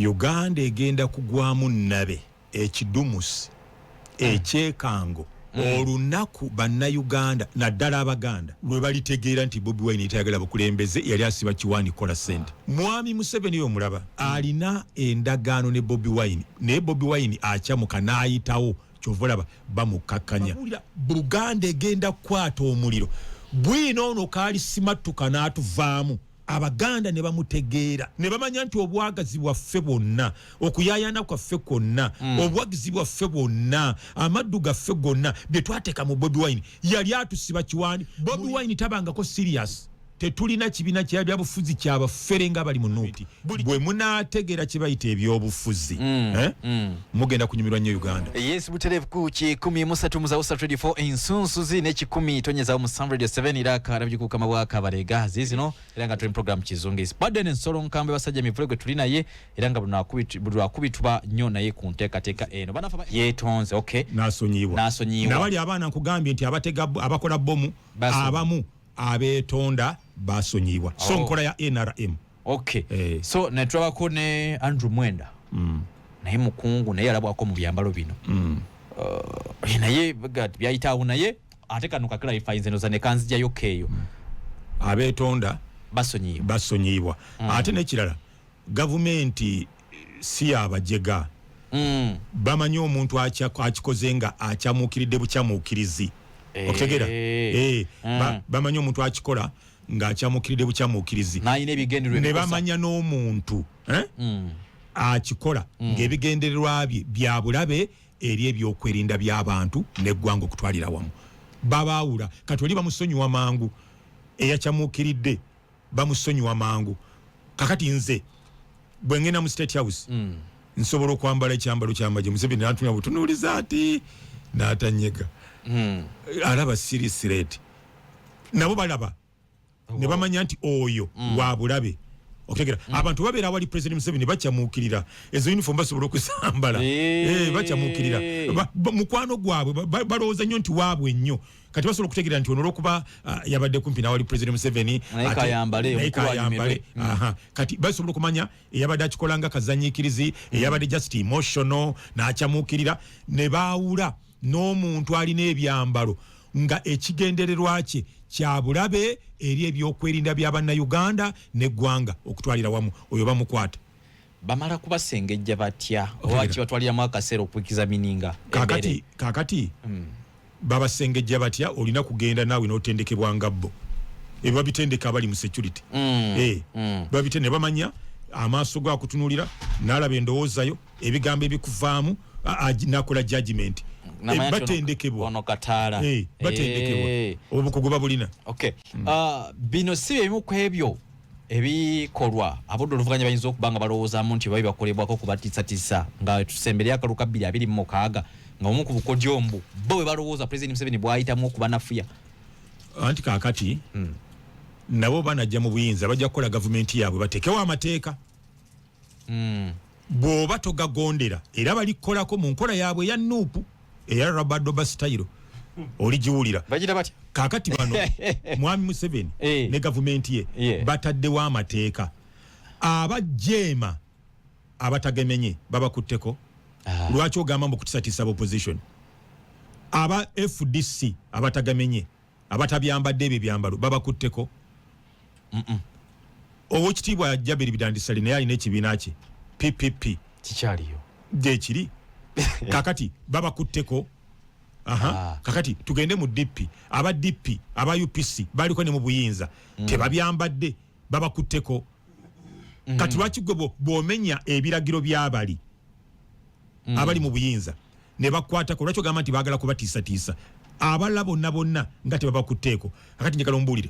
Uganda egenda kugwamu nnabe ekidumusi ekyekango olunaku Bannayuganda, naddala Abaganda, lwe balitegeera nti Bobi Wine tayagala bukulembeze, yali asiba kiwaani kukola ssente. Mwami Museveni oyo mulaba alina endagaano ne Bobi Wine, naye Bobi Wine akyamuka n'ayitawo, kyova olaba bamukkakkanya. Buganda egenda kukwata omuliro bwino ono kaali simattuka n'atuvaamu. Abaganda ne bamutegeera ne bamanya nti obwagazi bwaffe bwonna, okuyaayana kwaffe kwonna, obuwagizi bwaffe bwonna, amaddu gaffe gonna bye twateeka mu Bobi Wine, yali atusiba kiwaani. Bobi Wine tabangako serious. Tetulina kibiina kya byabufuzi kyabafere nga bali mu NUP. Bwe munaategeera kye bayita ebyobufuzi, eh? Mugenda kunyumirwa nnyo Uganda. Yes, butereevu ku 103 mu Zawusa 24 ensunsuzi ne 1.7 Radio 7 era akarabye kukama bwa Kabarega zizino, era nga tuli mu program Kizungisi. Badde n'ensolo nkambe basajja mivule gwe tuli naye, era nga buli lwakubituba nnyo naye ku nteekateeka eno banafa yeetonze, okay. N'asonyiyibwa. N'asonyiyibwa. Nabali abaana nkugambye nti abatega, abakola bomu, abamu abeetonda basonyiyibwa, so nkola ya NRM. So netulabako ne Andrew Mwenda, naye mukungu, naye alabwako mu byambalo bino. Naye byayitaawo, naye ate kano kaclarify nze noza nekanzijayo keeyo. Abeetonda basonyiyibwa. Basonyiyibwa. Ate n'ekirala, gavumenti si yabajega. Bamanyi omuntu akikoze nga akyamuukiridde bukyamuukirizi. Okutegeera? Bamanyi omuntu akikola ng'akyamuukiridde bukyamuukirizi n'alina ebigendererwa ne ebikosa. Bamanya n'omuntu, eh? Akikola ng'ebigendererwa bye bya bulabe eri ebyokwerinda by'abantu n'eggwanga okutwalira wamu, babaawula. Kati oli bamusonyiwa mangu, eyakyamuukiridde bamusonyiwa mangu. Kakati nze bwe ngenda mu State House, nsobola okwambala ekyambalo kyamagye, Museveni nantunula butunuuliza ati n'atanyega. Alaba serious threat, nabo balaba ne bamanya nti oyo wa bulabe. Okutegera, abantu babeera awali President Museveni bakyamuukirira, ezo uniform basobola okuzambala. Bakyamuukirira. Mukwano gwabwe balowooza nnyo nti waabwe nnyo. Kati basobola okutegeera nti ono olwokuba yabadde kumpi nawali President Museveni, Naye kayambale, naye omukulu kayambale. anyumirwe. Aha. Kati basobola okumanya eyabadde akikola nga kazanyiikirizi, eyabadde just emotional n'akyamuukirira, ne baawula n'omuntu alina ebyambalo nga ekigendererwa kye kya bulabe eri ebyokwerinda bya Bannayuganda n'eggwanga okutwalira wamu, oyo bamukwata. Bamala kubasengejja batya? Otegera. Oba kibatwaliramu akaseera okuexamininga? Kakati babasengejja batya? Olina kugenda naawe n'otendekebwa nga bo ebyo babitendeka abali mu security. Babitende ne bamanya amaaso go akutunulira n'alaba endowoozayo, ebigambo ebikuvaamu, nakola judgment. Namanya nti Batendekebwa. Ono kataala. Batendekebwa. Obukugu babulina. Okay. Bino si byebimu ku ebyo ebikolwa abodde oluvuganya bayinza okuba nga balowoozaamu nti babi bakolebwako kubatiisatiisa nga tusemberera akalulu ka 2026, nga omu ku bukodyo mbu bo bwe balowooza President Museveni bw'ayitamu okubanafuya? Anti kakati nabo banajja mu buyinza, bajja kukola gavumenti yaabwe, batekewo amateeka. Bw'oba togagondera, era balikolako mu nkola yaabwe eya NUP, eya rub-a-dub style, oligiwulira. Bagira batya? Kakati bano mwami Museveni ne gavumenti ye bataddewo amateeka. Abajeema abatagemenye babakutteko. Lwaki ogamba mbu kutisatiisa opposition? Aba FDC abatagamenye, abatabyambadde ebyo ebyambalo, babakutteko? Owekitiibwa Jabiri Bidandi Ssali naye alina ekibiina kye PPP. Kikyaliyo? Gyekiri. Kakati babakutteko? Aha. Kakati tugende mu DP. Aba DP, aba UPC baliko ne mu buyinza, tebabyambadde, babakutteko? Kati lwaki gwe bw'omenya ebiragiro by'abali abali mu buyinza ne bakwatako, lwaki ogamba nti baagala kubatiisatiisa, abalala bonna bonna nga tebabakutteeko? Kakati njagala ombuulire.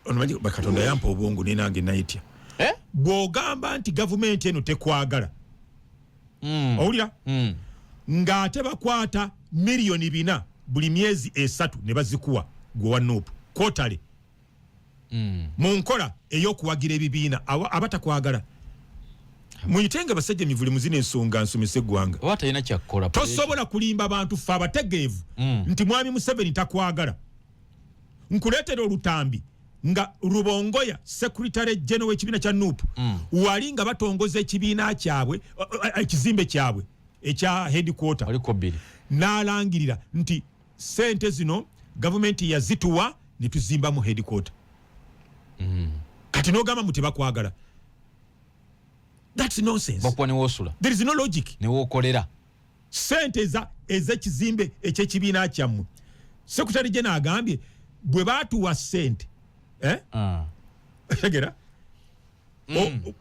Onomanyi Katonda yampa obwongo, naye nange nayitya. Eh? Bw'ogamba nti gavumenti eno tekwagala, owulira, ng'ate bakwata 4 miliyoni buli myezi 3 ne bazikuwa gwe wa NUP quarterly mu nkola ey'okuwagira ebibiina, abatakwagala muyitenga basajja mivule muzina ensonga nsomesa eggwanga. Oba talina kyakukola. Tosobola kulimba bantu ffe abategeevu nti mwami Museveni takwagala. Nkuleetera olutambi. Nga Rubongoya, secretary general w'ekibiina kya NUP, wali nga batongoza ekibiina kyabwe, ekizimbe kyabwe ekya headquarter, Oliko bbiri. N'alangirira nti sente zino gavumenti yazituwa ne tuzimbamu headquarter. Kati n'ogamba mu tebakwagala? That's nonsense. Bakuwa newoosula. There is no logic. Newookolera. Sente ez'ekizimbe ekyekibiina kyammwe, secretary general agambye bwe baatuwa sente, eh? Tegera,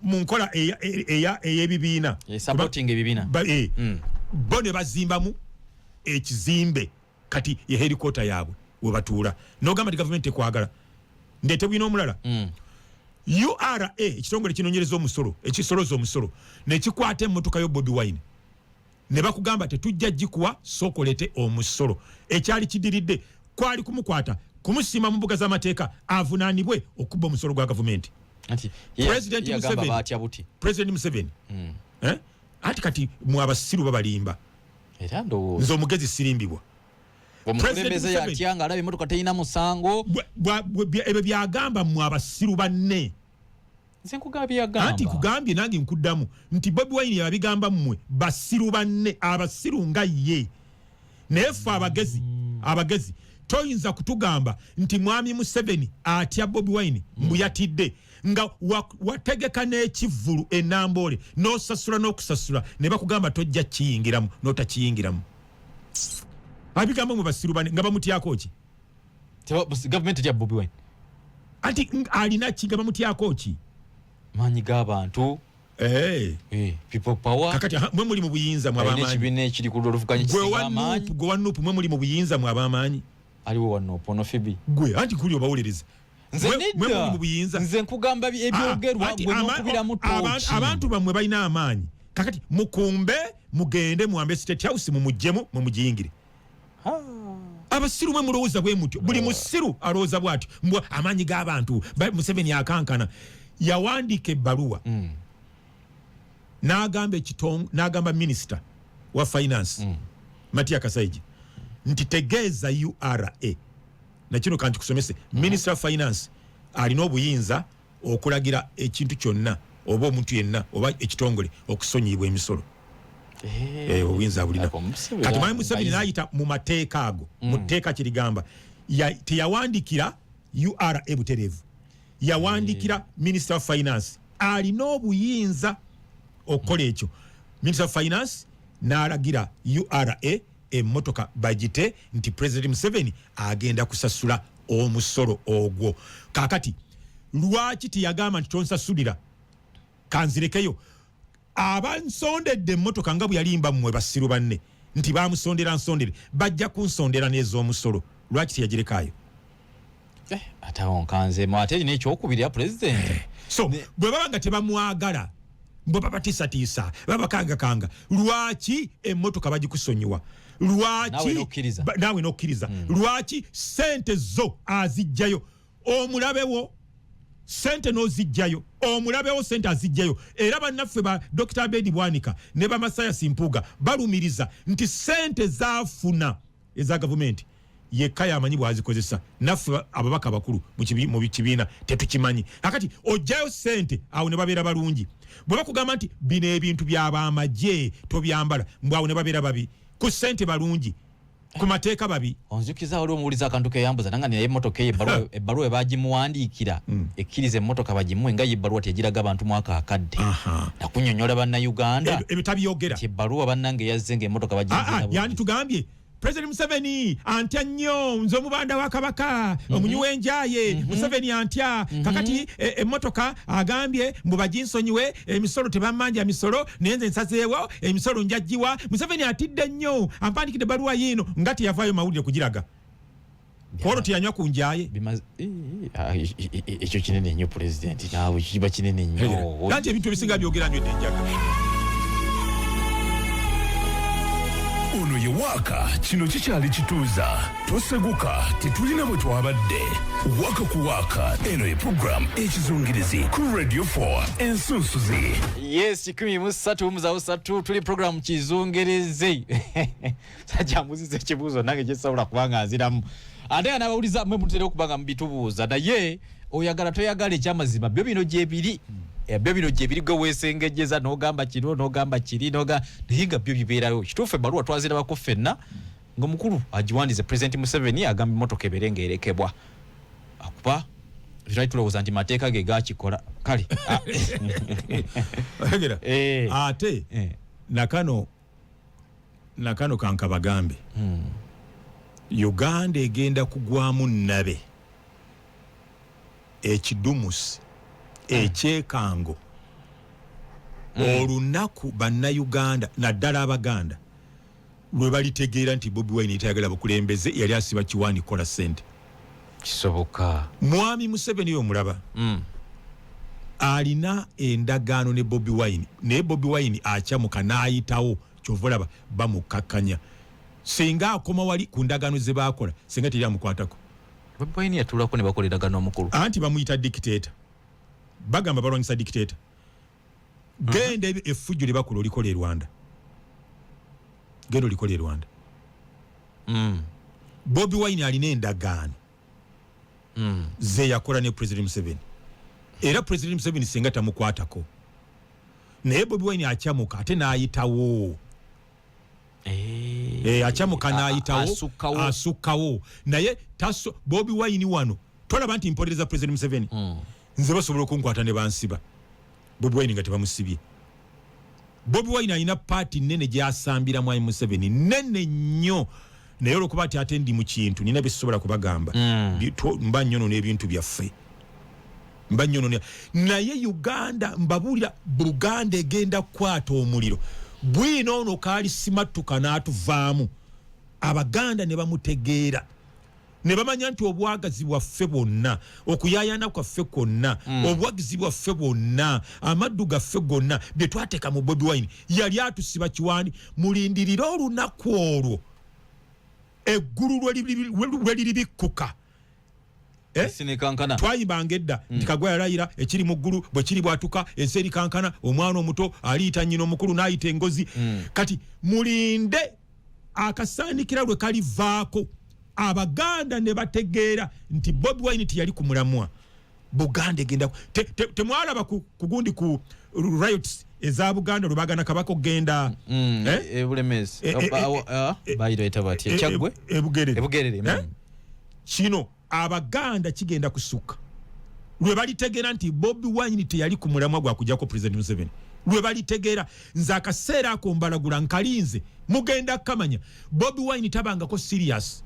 mu nkola ey'ebibiina. Supporting ebibiina. Bo ne bazimbamu ekizimbe, kati ye headquarter yaabwe we batuula. Nogamba nti gavumenti tekwagala? Ndeete bwina omulala. URA, ekitongole kinonyereza omusolo, ekisoloza omusolo, nekikwata emmotoka yo Bobi Wine ne bakugamba tetujja gikuwa, sooka oleete omusolo. Ekyali kidiridde kwali kumukwata, kumusiima mu mbuga z'amateeka, avunaanibwe okubba omusolo gwa gavumenti. Anti President ye yagamba Museveni. Baatya buti. President Museveni, eh? Ati kati mwe abasiru babalimba. Era ndowooza Nze omugezi sirimbibwa. Omukulembeze President Museveni. yatya nga alaba emotoka terina musango. Ebyo byagamba mmwe abasiru banne. Nze nkugamba byeyagamba. Anti kugambye, nange nkuddamu nti Bobi Wine yabigamba mmwe basiru banne, abasiru nga ye. Naye ffe abagezi, abagezi toyinza kutugamba nti mwami Museveni atya Bobi Wine, mbu yatidde nga wategeka n'ekivvulu enamboole n'osasula n'okusasula ne bakugamba tojja kiyingiramu, n'otakiyingiramu. Abigamba mu basiru banne nga bamutyako ki? Gavumenti etya Bobi Wine. Anti alina ki nga bamutyako ki? Maanyi g'abantu. Eh. People power. Kakati aha, mwe muli mu buyinza mwe Alina ab'amaanyi. ekibiina ekiri ku lwoluvuganya Gwe kisinga wa amaanyi. NUP, gwe wa NUP, mwe muli mu buyinza mwe ab'amaanyi. Aliwo wa NUP ono Fibi? Gwe anti kuli obawuliriza. Nze Mwe muli mu nedda, buyinza. nze nkugamba ebyogerwa. Anti Gwe nokubiramu tooki. Abantu bammwe balina amaanyi. Kakati mukumbe, mugende muwambe State House, mumuggyemu, mumugiyingire. Abasiru mwe mulowooza bwe mutyo. Buli musiru alowooza bw'atyo, mbwa amaanyi g'abantu. Museveni akankana. Yawandiika ebbaluwa n'agamba n'agamba minisita wa finance, Matia Kasaija, nti tegeeza URA nakino kankikusomese. Minisita wa finance alina obuyinza okulagira ekintu kyonna oba omuntu yenna oba ekitongole okusonyiyibwa emisolo. Obuyinza bulina. Ako Museveni Kati mwami Museveni ayize. n'ayita mu mateeka ago, mu tteeka kirigamba, teyawandikira URA butereevu, yawandikira minister of finance alina obuyinza okukola ekyo. Minister of finance n'alagira URA emmotoka bagite nti President Museveni agenda kusasula omusolo ogwo. Kakati lwaki teyagamba nti tonsasulira, kanzirekeyo abansondedde emmotoka, nga bwe yalimba mmwe basiru banne nti bamusondera nsondere, bajja kunsondera n'ez'omusolo? Lwaki teyagirekayo? Ate awo nkanzeemu, ate erina ekyokubiri ya pulezidenti. So bwe baba nga tebamwagala, bwe babatiisatiisa, babakangakanga, lwaki emmotoka bagikusonyiwa? Naawe Lwaki n'okkiriza. Naawe n'okkiriza? Lwaki sente zo azijjayo omulabewo, sente n'ozijjayo omulabewo, sente azijjayo? Era bannaffe ba Dr Abedi Bwanika ne bamasayasi Mpuuga balumiriza nti sente zaafuna eza gavumenti yekka yamanyi bwazikozesa. Naffe ababaka abakulu mu kibiina tetukimanyi. Kakati ojjayo sente awo ne babeera balungi, bwe bakugamba nti bino ebintu byabamagye tobyambala, mbw awo ne babeera babi. Ku sente balungi, ku mateeka babi. Onzijukiza waliwo omuwuliza akantu keyambuza nanga naye emmotoka eyo ebbaluwa ebagimuwandiikira ekkiriza emmotoka bagimuwe, nga ye ebbaluwa tegiraga abantu mwaka akadde nakunyonyola Bannayuganda Ebyo tabyogera. nti ebbaluwa bannange yazze nga emmotoka Yanditugambye President Museveni antya nnyo, nze omubanda wa Kabaka, omunywi w'enjaye. Museveni antya. Kakati emmotoka agambye mbu baginsonyiwe emisolo, tebamanja misolo, naye nze nsazeewo emisolo njaggiwa. Museveni atidde nnyo, ampandikidde ebbaluwa yiino, nga teyavaayo mawulire kugiraga. Kwolwo teyanywa ku njaye. Ekyo kinene nnyo, pulezidenti, naawe kiba kinene nnyo. Anti ebintu ebisinga byogera nywedde enjaga. Ono ye Waaka. Kino kikyali kituuza, toseguka, tetulina bwe twabadde. Waaka ku Waaka, eno ye puroguramu ekizungirizi ku Radio 4 Ensunsuzi. Yes, 13 muzawo 3, tuli program Kizungereze. Sajja mbuziza ekibuuzo nange kyesobola kubanga nziramu, ate nga n'abawuliza mwe mutera okuba nga mubitubuuza, naye Oyagala toyagala, ekyamazima byo bino gyebiri. Byo bino gyebiri, gwe weesengejjeza n'ogamba kino n'ogamba kiri noga, naye nga byo bibeerayo. Kituufu, ebbaluwa twazirabako ffenna ng'omukulu agiwandize President Museveni, agamba emmotoka ebeere ng'erekebwa, akuba twali tulowooza nti mateeka ge gakikola. Kale. Oyogera. Ate nakano kankabagambe, Uganda egenda kugwamu nnabe ekidumusi ekyekango olunaku Bannayuganda, naddala Abaganda, lwe balitegeera nti Bobi Wine tayagala bukulembeze, yali asiba kiwaani kukola ssente. Kisoboka. Mwami Museveni oyo omulaba, alina endagaano ne Bobi Wine, naye Bobi Wine akyamuka n'ayitawo, kyova olaba bamukakkanya. Singa akoma wali ku ndagaano ze baakola, singa teri amukwatako. Bobi Wine yatuulako ne bakola endagaano omukulu. Anti bamuyita dictator, bagamba balwanyisa dictator. Genda ebyo effujjo lye bakola olikola e Rwanda, genda olikola e Rwanda. Bobi Wine alina endagaano ze yakola ne President Museveni, era President Museveni singa tamukwatako, naye Bobi Wine akyamuka ate n'ayitawo. Akyamuka n'ayitawo. Asukkawo. Asukkawo, naye taso. Bobi Wine wano tolaba nti mpolereza President Museveni? Nze basobola okunkwata ne bansiba, Bobi Wine nga tebamusibye. Bobi Wine alina part nene gyasambira mwami Museveni, nene nnyo, naye olwokuba nti ate ndi mu kintu, nina byesobola kubagamba. Mba nnyonona ebintu byaffe, mba nnyonona. Naye Uganda, mbabuulira, Buganda egenda kukwata omuliro bwino. Ono kaali simattuka n'atuvaamu, Abaganda ne bamutegeera ne bamanya nti obwagazi bwaffe bwonna, okuyayana kwaffe kwonna, obuwagizi bwaffe bwonna, amaddu gaffe gonna bye twateeka mu Bobi Wine, yali atusiba kiwani. Mulindirire olunaku olwo eggulu lwe liribikkuka. Eh? Sinekankana. Twayimbanga edda nti Kagwa yalayira ekiri mu ggulu bwe kiri bwatuka ensi erikankana, omwana omuto aliyita nnyina, omukulu n'ayita engozi. Kati mulinde akasaanikira lwe kalivaako, Abaganda ne bategeera nti Bobi Wine teyali ku mulamwa. Buganda egenda temwalaba ku gundi, ku riots eza Buganda lwe bagana Kabaka okugenda? Eh? Ebulemezi. Bayita batya? Kyaggwe. Ebugerere. Ebugerere. Eh? Kino Abaganda kigenda kusukka lwe balitegeera nti Bobi Wine teyali ku mulamwa gwa kujjako President Museveni. Lwe balitegeera, nze akaseera ako mbalagula nkalinze, mugenda kamanya. Bobi Wine tabangako serious,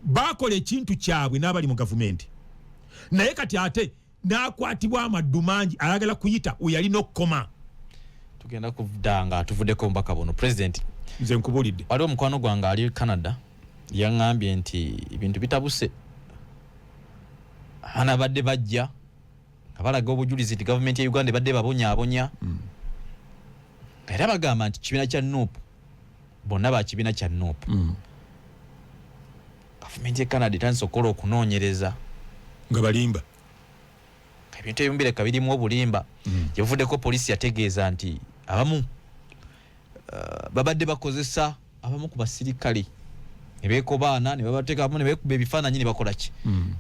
bakola ekintu kyabwe n'abali mu gavumenti, naye kati ate n'akwatibwa amaddu mangi, ayagala kuyita we yalina okukoma. Tugenda kudda nga tuvuddeko omubaka buno, President. Nze nkubulidde. Waliwo omukwano gwange ali Canada, yaŋŋambye nti ebintu bitabuse. Abaana badde bajja nga balaga obujulizi nti gavumenti ya Uganda ebadde babonyaabonya, era bagamba nti kibiina kya NUP, bonna ba kibiina kya NUP. Gavumenti ya Canada etandise okukola okunoonyereza. Nga balimba. Ebintu ebimu bireka birimu obulimba. Gyebuvuddeko poliisi yategeeza nti abamu babadde bakozesa abamu ku basirikale ne beekobaana ne babateekamu ne beekuba ebifaananyi ne bakola ki,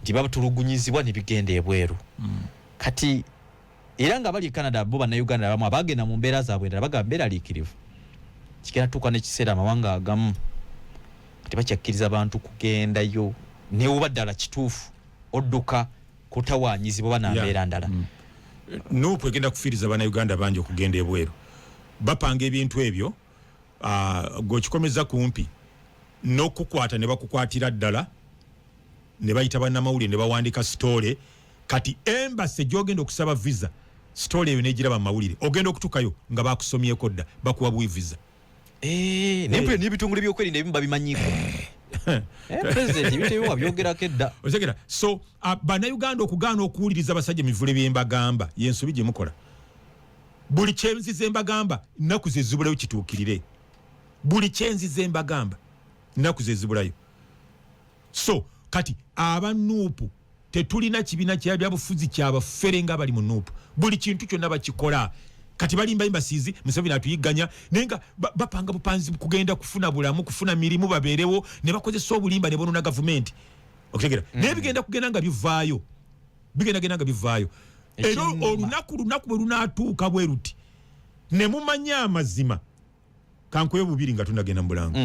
nti batulugunyizibwa ne bigenda ebweru. Kati era nga bali e Canada, bo Bannayuganda abamu abagenda mu mbeera zaabwe endala bagamba beeraliikirivu, kigenda tuuka n'ekiseera amawanga agamu tebakyakkiriza bantu kugendayo, newuba ddala kituufu odduka kutawaanyizibwa oba nambeera ndala. NUP egenda kufiiriza Bannayuganda bangi okugenda ebweru. Bapanga ebintu ebyo, gweokikomeza kumpi n'okukwata ne bakukwatira ddala, ne bayita bannamawulire ne bawandika story. Kati embassy gyogenda okusaba visa, story eyo negiraba mu mawulire, ogenda okutukayo nga bakusomyeko dda, bakuwa bwi visa. Eh, naye mpulira n'ebitongole byokwerinda ebimu babimanyiiko. Eh, President, ebintu ebimu wabyogerako edda. Otegera? So Bannayuganda okugaana okuwuliriza basajja mivule byembagamba, yensobi gye mukola. Buli kyenzize mbagamba, nnaku ze zibulayo kituukirire. Buli kyenzize mbagamba, nnaku ze zibulayo. So kati aba NUP, tetulina kibiina kya byabufuzi kyabafere nga bali mu NUP. Buli kintu kyonna bakikola. Kati balimba embasiizi, Museveni atuyigganya, naye nga bapanga bupanzi kugenda kufuna bulamu, kufuna mirimu, babeerewo, ne bakozesa obulimba ne bonona gavumenti. Okutegera? Naye bigenda kugenda nga bivaayo. Bigendagenda nga bivaayo. Era Ekinnuma. olunaku lunaku bwe lunaatuuka bwe luti ne mumanya amazima, kankuwe bubiri nga tunagenda mu bulango.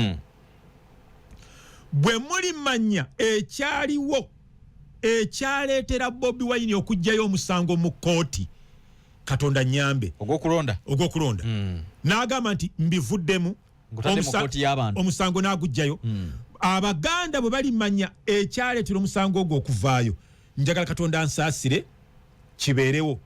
Bwe mulimanya ekyaliwo ekyaleetera Bobi Wine okuggyayo omusango mu kkooti, Katonda nyambe. Ogwokulonda. Ogwokulonda, n'agamba nti mbivuddemu. Ngutadde mu kkooti y'abantu. Omusango n'aguggyayo. Abaganda bwe balimanya ekyaleetera omusango ogwo okuvaayo, njagala Katonda ansaasire kibeerewo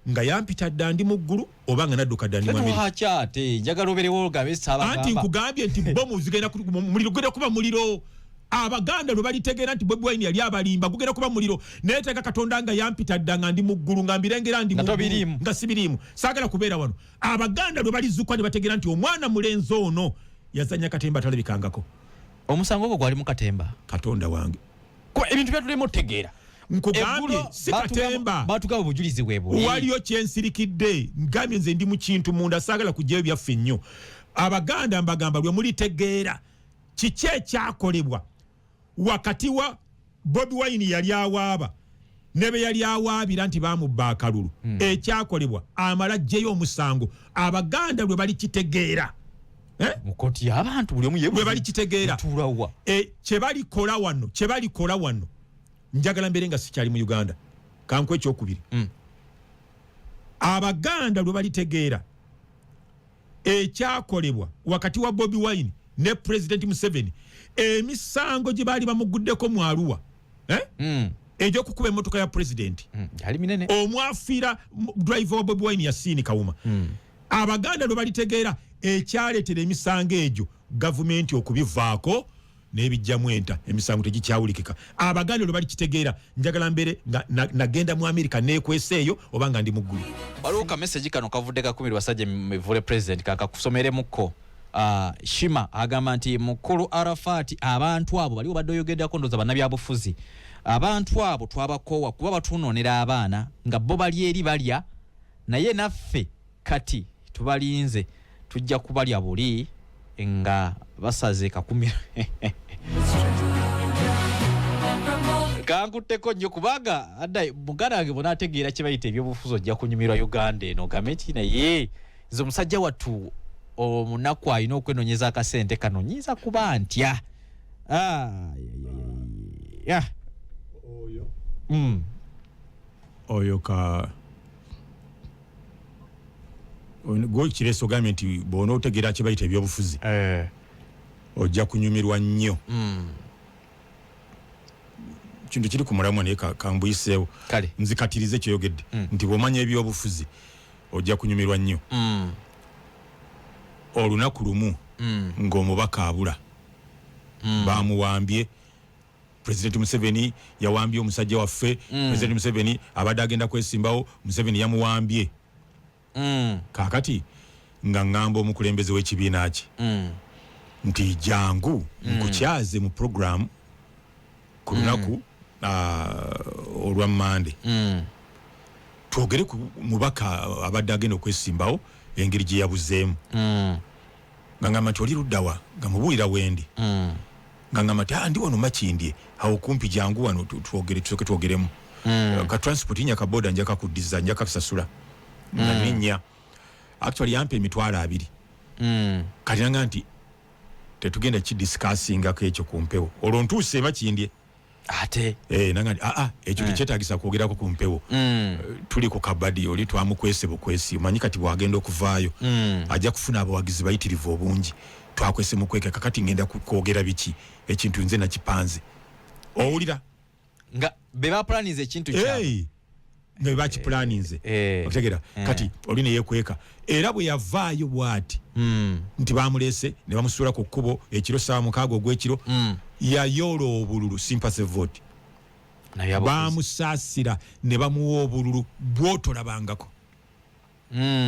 nga yampita dda ndi mu ggulu oba nga nadduka dda ndi mu Amerika. Lwaki ate njagala obeerewo ogambe Anti saabagamba? Nkugambye nti bomu zigenda muliro, gugenda kuba muliro. Abaganda lwe balitegeera nti Bobi Wine yali abalimba, gugenda kuba muliro. Naye teeka Katonda nga yampita dda nga ndi mu ggulu, nga mbirengera ndi Nga mu ggulu, tobiriimu. Nga sibiriimu, saagala kubeera wano. Abaganda lwe balizuukuka ne bategeera nti omwana mulenzi ono yazanya katemba talabikangako. Omusango ogwo gwali mu katemba. Katonda wange! Kuba ebintu byatulimu otegeera. Nkugambye Eggulo si katemba. Batugamba obujulizi bwe buli. Waliyo kyensirikidde. Ngambye nze ndi mu kintu munda, saagala kugyayo byaffe nnyo. Abaganda mbagamba, lwe mulitegeera kiki ekyakolebwa wakati wa Bobi Wine yali awaaba ne be yali awaabira nti bamubba akalulu, ekyakolebwa amala ajjeyo omusango, Abaganda lwe balikitegeera, eh? Mu kkooti y'abantu buli omu yeebuuza, Lwe balikitegeera. Ntuula wa? E, kyebalikola wano, kyebalikola wano, njagala mbeere nga sikyali mu Uganda. Kanku ekyokubiri, Abaganda lwe balitegeera ekyakolebwa wakati wa Bobi Wine ne President Museveni, emisango gye baali bamuguddeko mu Aruwa, eh? Egyokukuba emmotoka ya president, Gyali minene. Omwafiira driver wa Bobi Wine, Yasiini Kawuma. Abaganda lwe balitegeera ekyaleetera emisango egyo gavumenti okubivaako n'ebijjamu enta, emisango tegikyawulikika, Abaganda lwe balikitegeera, njagala mbeere nga nagenda mu Amerika neekweseeyo oba nga ndi mu ggulu. Waliwo ka message kano kavudde kakumiri basajja mivule president, kakakusomeremuko. Shima agamba nti mukulu Arafati, abantu abo baliwo badde oyogeddako, ndowooza bannabyabufuzi, abantu abo twabakoowa kuba batunoonera abaana nga bo bali eri balya, naye naffe kati tubalinze, tujja kubalya buli nga basaze kakumiro. Kankutteko nnyo kubanga adda muganda wange bonaategeera kye bayita ebyobufuzi, ojja kunyumirwa Uganda eno. Gambe nti naye nze omusajja wattu omunaku alina okwenonyeza akasente kano, nyinza kuba ntya? Ah, ya, ya, ya, ya. Oyo ka gwe kireese ogambye nti bw'onootegeera kye bayita ebyobufuzi ojja kunyumirwa nnyo. Kintu kiri ku mulamwa, naye kambuyiseewo. Kale. Nzikatirize kyoyogedde nti bw'omanya ebyobufuzi ojja kunyumirwa nnyo. Olunaku lumu ng'omubaka abula, bamuwambye. President Museveni yawambye omusajja waffe. President Museveni abadde agenda kwesimbawo, Museveni yamuwambye. Kaakati nga ŋŋamba omukulembeze w'ekibiina kye nti jangu nkukyaze mu program ku lunaku olwa Mande, twogere ku mubaka abadde agenda okwesimbawo, engeri gye yabuzeemu. Nga ngamba nti oli luddawa? Nga mubuulira wendi. Nga ngamba nti, "Ah, ndi wano Makindye awo kumpi, jangu wano twogere, tusooke twogeremu." Ka transport nnya kaboda nja kakuddiza, nja kakusasula. Nga ninnya, actually yampa 20,000. Kati nanga nti tetugenda kidiscussingako ekyo ku mpewo, olwo ntuuse Makindye. Ate Eh, nanga nti aa ekyo tekyetagisa kwogerako ku mpewo. Tuli ku kabadi, oli twamukwese bukwesi, omanyi kati bwagenda okuvaayo ajja kufuna abawagizi bayitirivu obungi, twakwese mukweke. Kakati ngenda kwogera biki? Ekintu nze nakipanze, owulira? Nga be bapulaniza ekintu kyabwe. Hey, nga bakipulaninze. Okutegera kati oli neyekweka, era bwe yavaayo bwati nti bamulese ne bamusuula ku kkubo ekiro saawa 6 ogw'ekiro, yayoola obululu, sympathy vote. Nabyabufuzi. Bamusaasira ne bamuwa obululu bwotolabangako.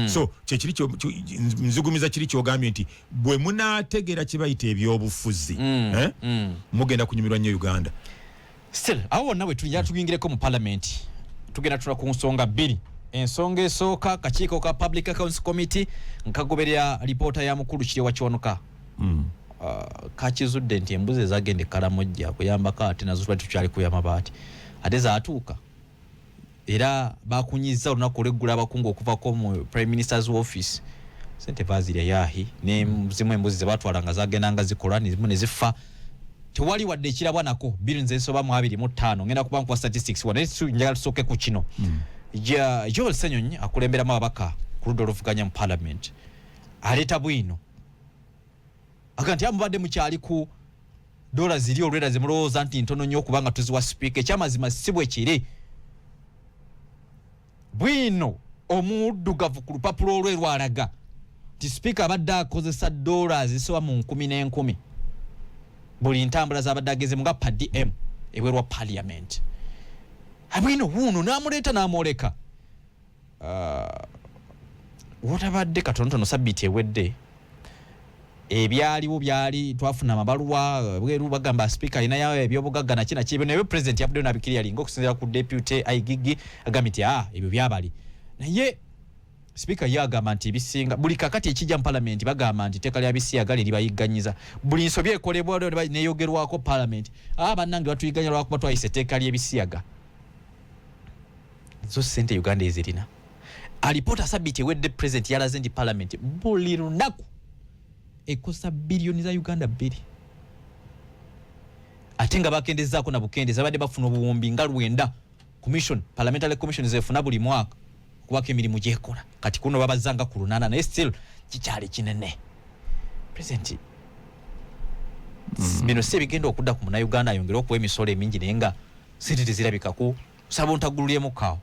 So kyekiri nzigumiza kiri kyogambye nti bwe munaategeera kye bayita ebyobufuzi, eh? Mugenda kunyumirwa nnyo Uganda. Still awo wonna bwe tuli, tuyingireko mu parliament. Tugenda tula ku nsonga bbiri. Ensonga esooka, kakiiko ka Public Accounts Committee nkagoberera lipoota ya mukulu Kiryowa Kiwanuka. Kakizudde nti embuzi ezagenda e Kalamojja kuyambako ate nazo tuba tukyali kuya mabaati, ate zatuuka. Era bakunyiza olunaku olweggulo abakungu okuvako mu Prime Minister's office. Sente bazirya yahi, nezimu embuzi zebatwala nga zagendanga zikola, nezimu nezifa, tewali wadde ekirabwa nako. Billions ezisoba mu 25. Ngenda kuba nkuwa statistics wano, naye njagala tusooke ku kino. Ja Joel Ssenyonyi akulemberamu ababaka ku ludda oluvuganya mu parliament aleeta bwino aga nti amubadde mukyali ku dola ziri olwera zemulowooza nti ntono nnyo okubanga tuziwa sipiika. Ekyamazima si bwe kiri. Bwino omuddugavu ku lupapula olweru alaga nti sipiika abadde akozesa dola zisoba mu nkumi n'enkumi buli ntambula z'abadde agezemu nga per diem ebweru wa parliament. Abwino wuuno n'amuleeta n'amwoleka. Wotabadde katonotono sabbiiti ewedde ebyaliwo byali twafuna amabaluwa bweru bagamba sipiika alinayo ebyobugagga naki naki ebyo, naye president yavuddeyo n'abikiriyalinga okusinziira ku deputy IGG agambye nti ebyo byabali. Naye sipiika ye agamba nti ebisinga buli kakati ekijja mu palamenti bagamba nti etteeka lya bisiyaga lye libayigganyiza. Buli nsobi ekolebwa neyogerwako palamenti, bannange batuyigganya lwakuba twayisa etteeka ly'ebisiyaga. Zo ssente Uganda ezirina. Alipoota sabbiiti ewedde president yalaze nti palamenti buli lunaku ekosa biliyoni za Uganda 2, ate nga bakendezaako na bukendeza. Babadde bafuna obuwumbi nga 9 commission, parliamentary commission zefuna buli mwaka okubako emirimu gyekola. Kati kuno babazanga ku 8, naye still kikyali kinene. President, bino si ebigenda okudda ku munnayuganda ayongere okuwa emisolo emingi, naye nga sente tezirabikako? Saba ontagululyemukaawo.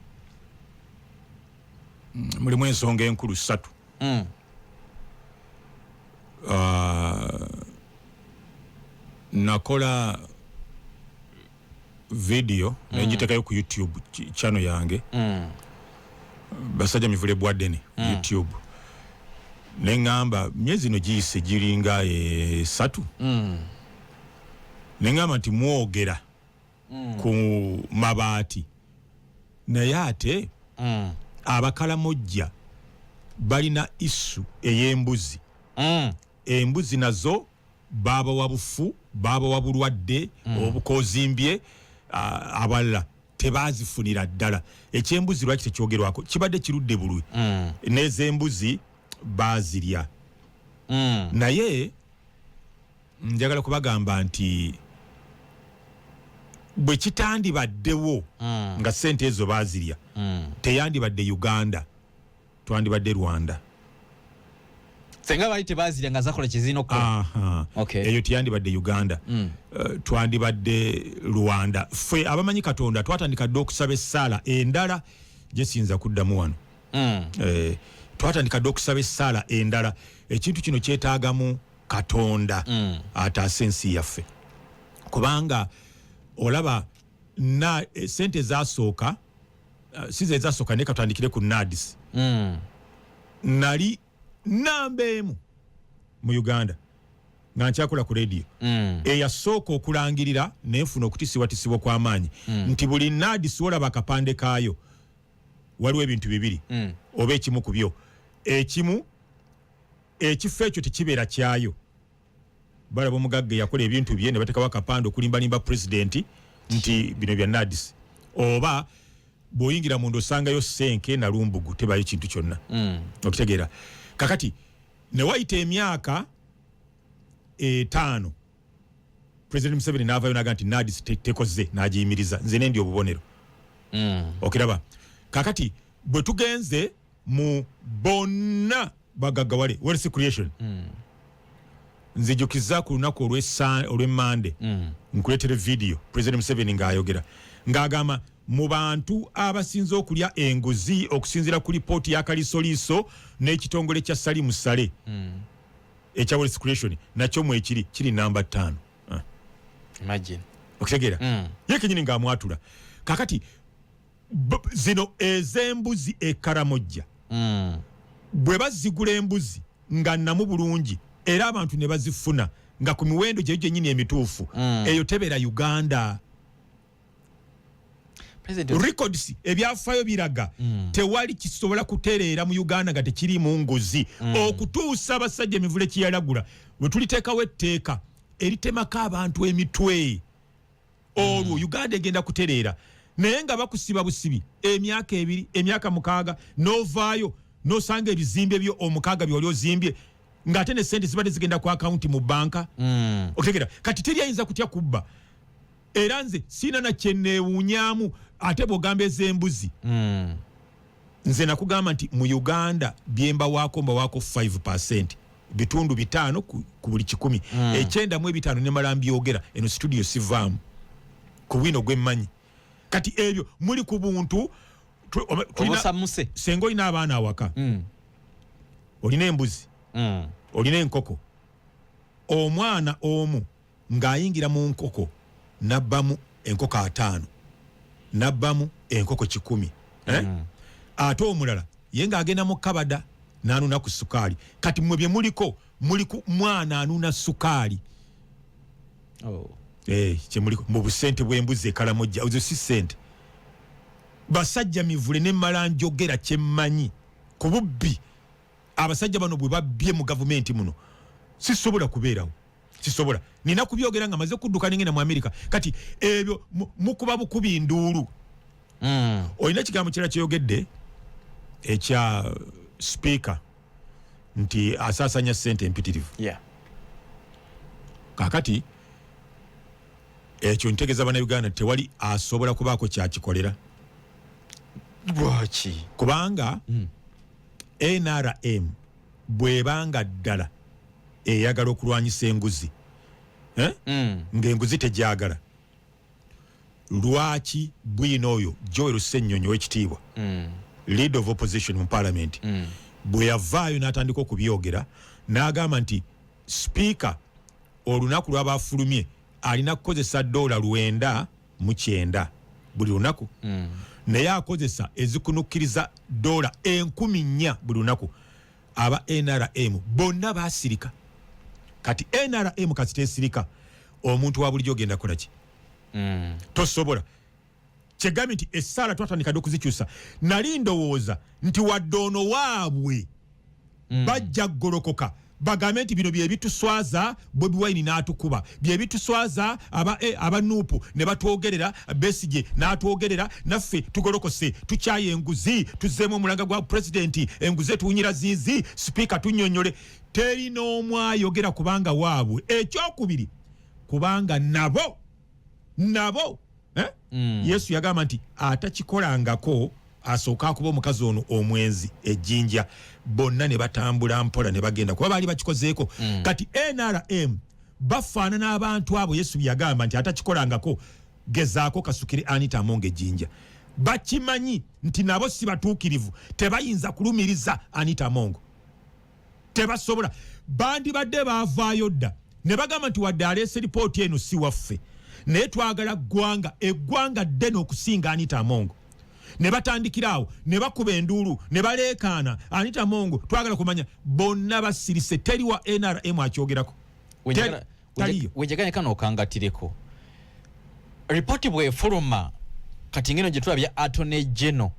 Mulimu ensonga enkulu ssatu. Nakola video nengitekayo ku YouTube channel yange, Basajja Mivule Bwadene, YouTube, neŋŋamba myezi ino giyise giringa 3, neŋŋamba nti mwogera ku mabaati, naye ate Abakalamojja balina issue ey'embuzi. Embuzi nazo babawa bufu, babawa bulwadde obukozimbye, abalala tebazifunira ddala. Ekyembuzi lwaki tekyogerwako? Kibadde kirudde bulwi, n'ez'embuzi bazirya. Naye njagala kubagamba nti bwe kitandibaddewo nga sente ezo bazirya, teyandibadde Uganda, twandibadde Rwanda. Senga bali tebazirya nga zakola kyezirina okukola. Aha. Eyo teyandibadde Uganda, twandibadde Rwanda. Ffe abamanyi Katonda twatandika dde okusaba essaala endala gyesiyinza kuddamu wano. Twatandika dde okusaba essaala endala. Ekintu kino kyetaagamu Katonda ataase ensi yaffe, kubanga olaba na sente ezasooka, si ze ezasooka, naye katandikire ku NAADS. Nali namba 1 mu Uganda nga nkyakola ku radio eyasooka okulangirira, nenfuna okutisibwatisibwa okw'amaanyi nti buli NAADS olaba akapande kaayo waliwo ebintu bibiri oba ekimu ku byo. Ekimu, ekifo ekyo tekibeera kyayo, balaba omugagga eyakola ebintu bye ne batekawo akapande okulimbalimba pulezidenti nti bino bya NAADS, oba bw'oyingira munda osangayo senke nalumbugu, tebayo kintu kyonna. Okitegeera? Kakati ne wayita emyaka 5, President Museveni n'avaayo n'agamba nti NAADS tekoze, n'agiyimiriza. Nze nendi obubonero. Okiraba? Kakati bwe tugenze mu bonna bagaggawale wealth creation, nzijukiza ku lunaku olw'emmande nkuleetere video President Museveni ng'ayogera ng'agamba mu bantu abasinze okulya enguzi okusinziira ku lipooti ya Kalisoliiso n'ekitongole kya Salimu Sale ekya wealth creation, nakyo mwekiri, kiri namba 5. Imagine. Okitegeera? Ye kenyini ng'amwatula. Kakati zino ez'embuzi e Karamojja, bwe bazigula embuzi nga nnamu bulungi era abantu ne bazifuna nga ku miwendo gyeyo gyennyini emituufu, eyo tebeera Uganda. President, records, ebyafaayo biraga tewali kisobola kutereera mu Uganda nga tekirimu nguzi, okutuusa abasajja emivule kyeyalagula bwe tuliteekawo etteeka eritemako abantu emitwe, olwo Uganda egenda kutereera. Naye nga bakusiba busibi emyaka 2, emyaka 6, n'ovaayo n'osanga ebizimbe byo 6 by'oli ozimbye, ng'ate ne sente zibadde zigenda ku akawunti mu banka. Otegeera? Kati teri ayinza kutya kubba. Era nze sirina na kye neewuunyaamu. Ate bw'ogamba ez'embuzi, nze nakugamba nti mu Uganda byembawaako mbawaako 5%, bitundu 5 ku buli 100. 95 nemala mbyogera eno studio sivaamu ku bwino gwe mmanyi. Kati ebyo muli ku buntu obusamuse. Senga olina abaana awaka, olina embuzi, olina enkoko, omwana omu ng'ayingira mu nkoko n'abbamu enkoko 5, n'abbamu enkoko 100, ate omulala ye ng'agenda mu kabada n'anuna ku sukaali. Kati mmwe bye muliko muli ku mwana anuna sukaali. Kyemuliko mu busente bw'embuzi ekalamojja, ezo si ssente. Basajja mivule ne mmala njogera kye mmanyi ku bubbi. Abasajja bano bwe babbye mu gavumenti muno, sisobola kubeerawo, sisobola. Nina kubyogera nga maze kudduka nengenda mu Amerika. Kati ebyo mukuba bukubi nduulu. Olina ekigambo kirala kyeyogedde ekya speaker nti asaasanya ssente empitirivu. Kaakati ekyo ntegeeza Bannayuganda tewali asobola kubaako kyakikolera. Lwaki? Kubanga NRM bw'ebanga ddala eyagala okulwanyisa enguzi, ng'enguzi tegyagala, lwaki bwino oyo Joel Ssenyonyi ow'ekitiibwa, leader of opposition mu parliament, bwe yavaayo n'atandika okubyogera n'agamba nti speaker olunaku lw'aba afulumye alina kukozesa $990 buli lunaku, naye akozesa ezikunukkiriza $4,000 buli lunaku. Aba NRM bonna baasirika. Kati NRM kasi tesirika, omuntu wa bulijjo ogenda kukola ki? Tosobola. Kyegambye nti essaala twatandika dda okuzikyusa. Nali ndowooza nti wadde ono waabwe bajja kugolokoka bagambe nti bino bye bituswaza, Bobi Wine n'atukuba, bye bituswaza aba Nuupu ne batwogerera, Besigye n'atwogerera, naffe tugolokose, tukyaye enguzi, tuzzeemu omulanga gwa pulezidenti, enguzi etuwunyira ziizi, sipiika tunnyonnyole. Teri n'omu ayogera kubanga waabwe. Ekyokubiri, kubanga nabo Yesu yagamba nti atakikolangako asooka akuba omukazi ono omwenzi ejjinja. Bonna ne batambula mpola ne bagenda kuba baali bakikozeeko. Kati NRM bafaanana abantu abo Yesu yagamba nti atakikolangako gezaako kasukire Anita Among ejjinja. Bakimanyi nti nabo si batuukirivu, tebayinza kulumiriza Anita Among, tebasobola. Bandibadde baavaayo dda ne bagamba nti wadde aleese ripooti eno si waffe, naye twagala ggwanga, eggwanga ddene okusinga Anita Among. Ne batandikira awo ne bakuba enduulu ne baleekaana Anita Among twagala kumanya. Bonna basirise, teri wa NRM akyogerako. Taliyo. Wenjagala kano okangatireko ripooti bwefuluma kati ngeno gye tulabya Attorney General,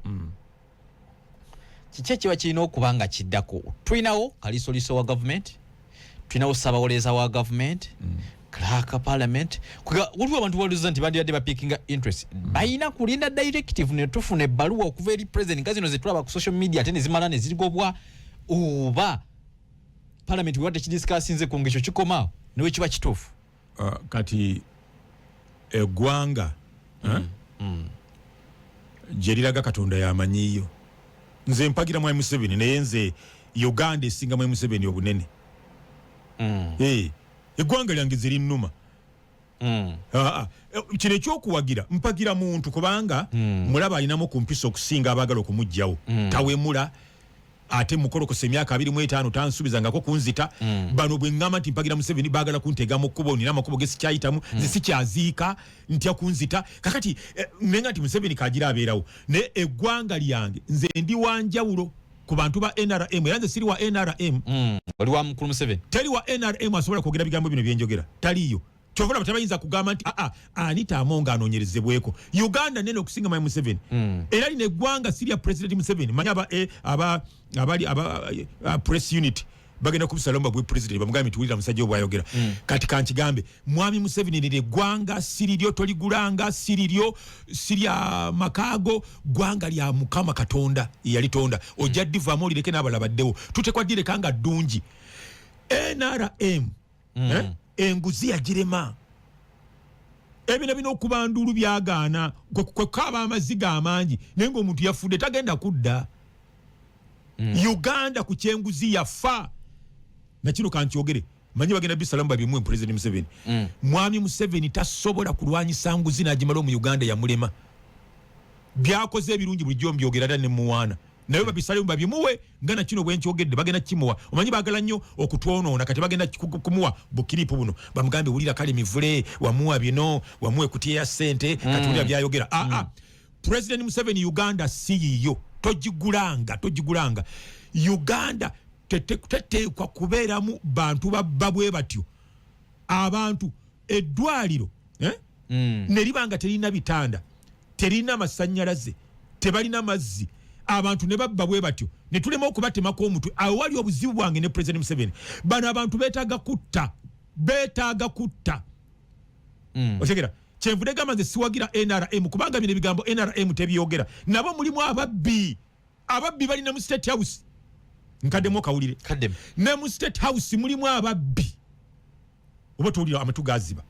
kiki ekiba kirina okuba nga kiddako? Tulinawo kalisoliso wa gavumenti, tulinawo ssabawoleeza wa gavumenti, clerk parliament. Waliwo abantu baluza nti bandibadde bapikinga interest, balina kulinda directive ne tufuna ebbaluwa okuva eri president nga zino zetulaba ku social media ate ne zimala ne zigobwa, oba parliament bweba tekidiscussinze ku ngekyo kikomaawo newe kiba kituufu? Kati eggwanga gye liraga Katonda yamanyiyo. Nze mpagira Mwami Museveni, naye nze Uganda esinga Mwami Museveni obunene. Eggwanga lyange ze linnuma. Kino ekyokuwagira, mpagira muntu kubanga mulaba alinamu ku mpisa okusinga abaagala okumuggyawo. Tawemula, ate mukolokosa emyaka 25 tansubizangako kunzita. Bano bwe ŋŋamba nti mpagira Museveni baagala kuntega mu kkubo, nina amakubo ge sikyayitamu, nze sikyaziika, ntya kunzita. Kakati nenga nti Museveni kagira abeerawo, naye eggwanga lyange nze ndi wanjawulo ku bantu ba NRM, era nze siri wa NRM. Oli wa mukulu Museveni. Teri wa NRM asobola kwogera bigambo bino byenjogera, taliiyo. Kyova olaba tebayinza kugamba nti aa Anita Among anoonyerezebweko. Uganda nene okusinga Mwami Museveni. Era lino eggwanga si lya President Museveni. Manyi aba, eh, aba, abali aba press unit Bagenda kubisalamu babwe president, bamugambe nti wulira musajja obwayogera. Kati kankigambe, Mwami Museveni, lino eggwanga siriryo, toligulanga, siriryo, sirya makaago, ggwanga lya Mukama Katonda yalitonda. Ojja ddivaamu olireke n'abalala baddewo. Tutekwa ddireka nga ddungi. NRM, eh? Enguzi yagirema. Ebino bino okubandulu byagaana kwekaaba amaziga amangi, naye ngaomuntu yafudde tagenda kudda. Uganda ku kyenguzi yafa. Nakino kankyogere, manyi bagenda bisalamu babimuwe President Museveni. Mwami Museveni tasobola kulwanyisa nguzi n'agimala mu Uganda, yamulema. Byakoze ebirungi bulijjo mbyogera dda ne muwaana, naye babisalemu babimuwe nga nakino bwenkyogedde bagenda kimuwa. Omanyi baagala nnyo okutwonoona, kati bagenda kumuwa bukiripu buno, bamugambe wulira kale mivule wamuwa bino, wamuwa ekutiya ya ssente, kati wulira byayogera. Aa, President Museveni, Uganda si yiyo, togigulanga, togigulanga. Uganda teteekwa kubeeramu bantu babba bwe batyo. Abantu eddwaliro, eh? Ne liba nga terina bitanda, terina masannyalaze, tebalina mazzi, abantu ne babba bwe batyo ne tulema okubatemako omutwe. Awo wali obuzibu bwange ne President Museveni. Bano abantu beetaaga kutta, beetaaga kutta. Otegera kyenvudde gamba nze siwagira NRM, kubanga bino ebigambo NRM tebyogera. Nabo mulimu ababbi, ababbi balina mu State House. Nkaddemu okawulire. Kaddemu. Ne mu State House mulimu ababbi. Oba towulira amatu gaziba.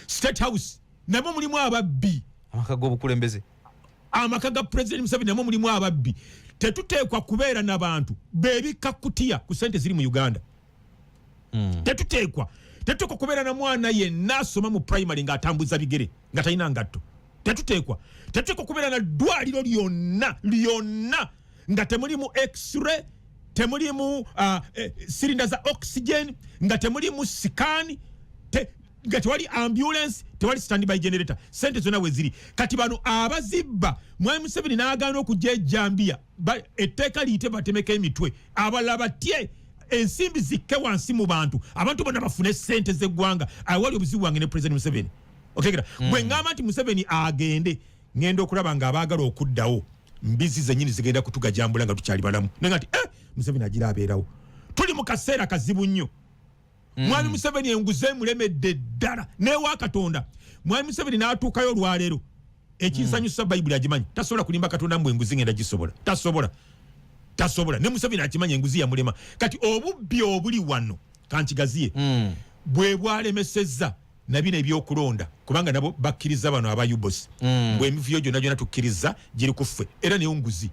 State House nabo mulimu ababbi. Amaka g'obukulembeze. Amaka ga President Museveni namo mulimu ababbi. Tetuteekwa kubeera n'abantu bebikka kutiya ku sente ziri mu Uganda. Tetuteekwa kubeera na mwana yenna asoma mu primary ng'atambuza bigere, nga talina ngatto. Tetuteekwa kubeera na ddwaliro lyonna lyonna nga temulimu x-ray, temulimu sirinda za oxygen, nga temulimu scan, nga tewali ambulance, tewali standby generator. Sente zonna we ziri. Kati bano abazibba, Mwami Museveni n'agaana okujja ejjambiya, etteeka liyite batemeko emitwe, abalala batye, ensimbi zikke wansi mu bantu, abantu bonna bafune sente z'eggwanga. Awali obuzibu bwange ne President Museveni, otegera? Bwe ŋŋamba nti Museveni agende, ŋŋenda okulaba nga abaagala okuddawo mbizi zennyini zigenda kutugajambula nga tukyali balamu. Nenga nti Museveni agira abeerawo. Tuli mu kaseera kazibu nnyo. Mwami Museveni enguzi emulemedde ddala newa Katonda. Mwami Museveni n'atuukayo olwaleero, ekinsanyusa, Bayibuli agimanyi, tasobola kulimba Katonda mbu enguzi ngenda gisobola. Tasobola, tasobola. Ne Museveni akimanyi enguzi yamulema. Kati obubbi obuli wano kankigaziye, bwe bwalemesezza nabino ebyokulonda, kubanga nabo bakkiriza bano aba UBOS bwe emivuyo gyonna gyonna tukkiriza giri ku ffe, era nayo nguzi.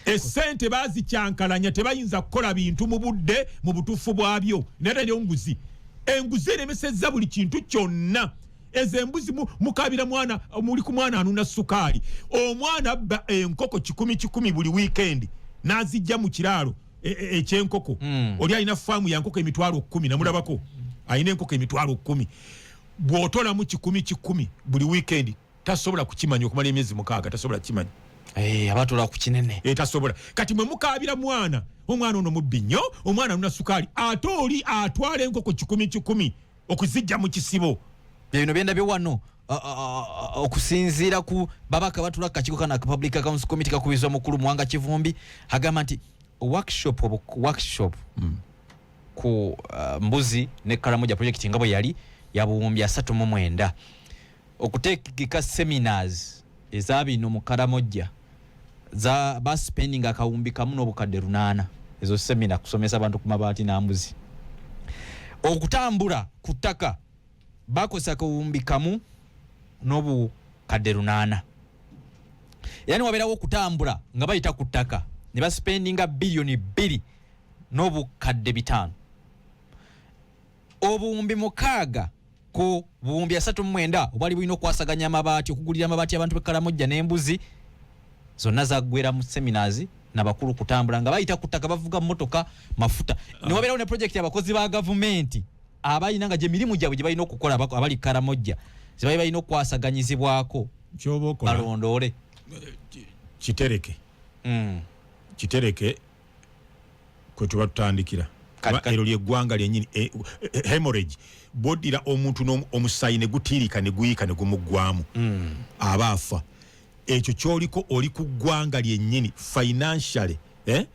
Esente bazikyankalanya, tebayinza kukola bintu mu budde mu butuufu bwabyo, naye nayo nguzi. Enguzi eremesezza buli kintu kyonna. Ezo embuzi mukabira mwana, muli ku mwana anuna sukaali, omwana abba enkoko kikumi kikumi buli weekend n'azijja mu kiraalo ekyenkoko. Oli alina faamu ya nkoko 100,000, namulabako alina enkoko 100,000. Bw'otolamu kikumi kikumi buli weekend, tasobola kukimanya okumala emyezi 6, tasobola kukimanya. Abatola ku kinene. Tasobola. Kati mwe mukabira mwana, omwana ono mubbi nnyo, omwana anuna sukaali, ate oli atwala enkoko kikumi kikumi okuzijja mu kisibo. Bino byendabye wano, okusinziira ku babaka batula kakiiko kano aka Public Accounts Committee kakubizwa mukulu Muwanga Kivumbi, agamba nti workshop workshop ku mbuzi ne Karamoja project nga bwe yali ya buwumbi 39, okutegeka seminars eza bino mu Karamoja za baspending 1,800,000. Ezo seminar kusomesa abantu ku mabaati n'ambuzi. Okutambula ku ttaka bakozesa 1,800,000. Yani wabeerawo okutambula nga bayita ku ttaka ne baspendinga 2,500,000,000. 6000 ku buwumbi 39 obwali bulina okwasaganya amabaati, okugulira amabaati abantu b'e n'embuzi zonna zaggwera mu seminars nabakulu kutambula nga bayita ku ttaka, bavuga motoka, mafuta. Ne wabeerawo ne project abakozi ba gavumenti abalina nga gye mirimu gyabwe gye balina okukola, abali Karamojja zebali balina okwasaganyizibwako. Kyoba okola, balondoole. Kitereke. Kitereke kwe tuba tutandikira. Eryo lyeggwanga lyenyini. Hemorrhage, bwoddira omuntu omusaayi ne gutiirika ne guyiika ne gumuggwamu, aba afa. Ekyo kyoliko, oli ku ggwanga lyennyini financially, eh?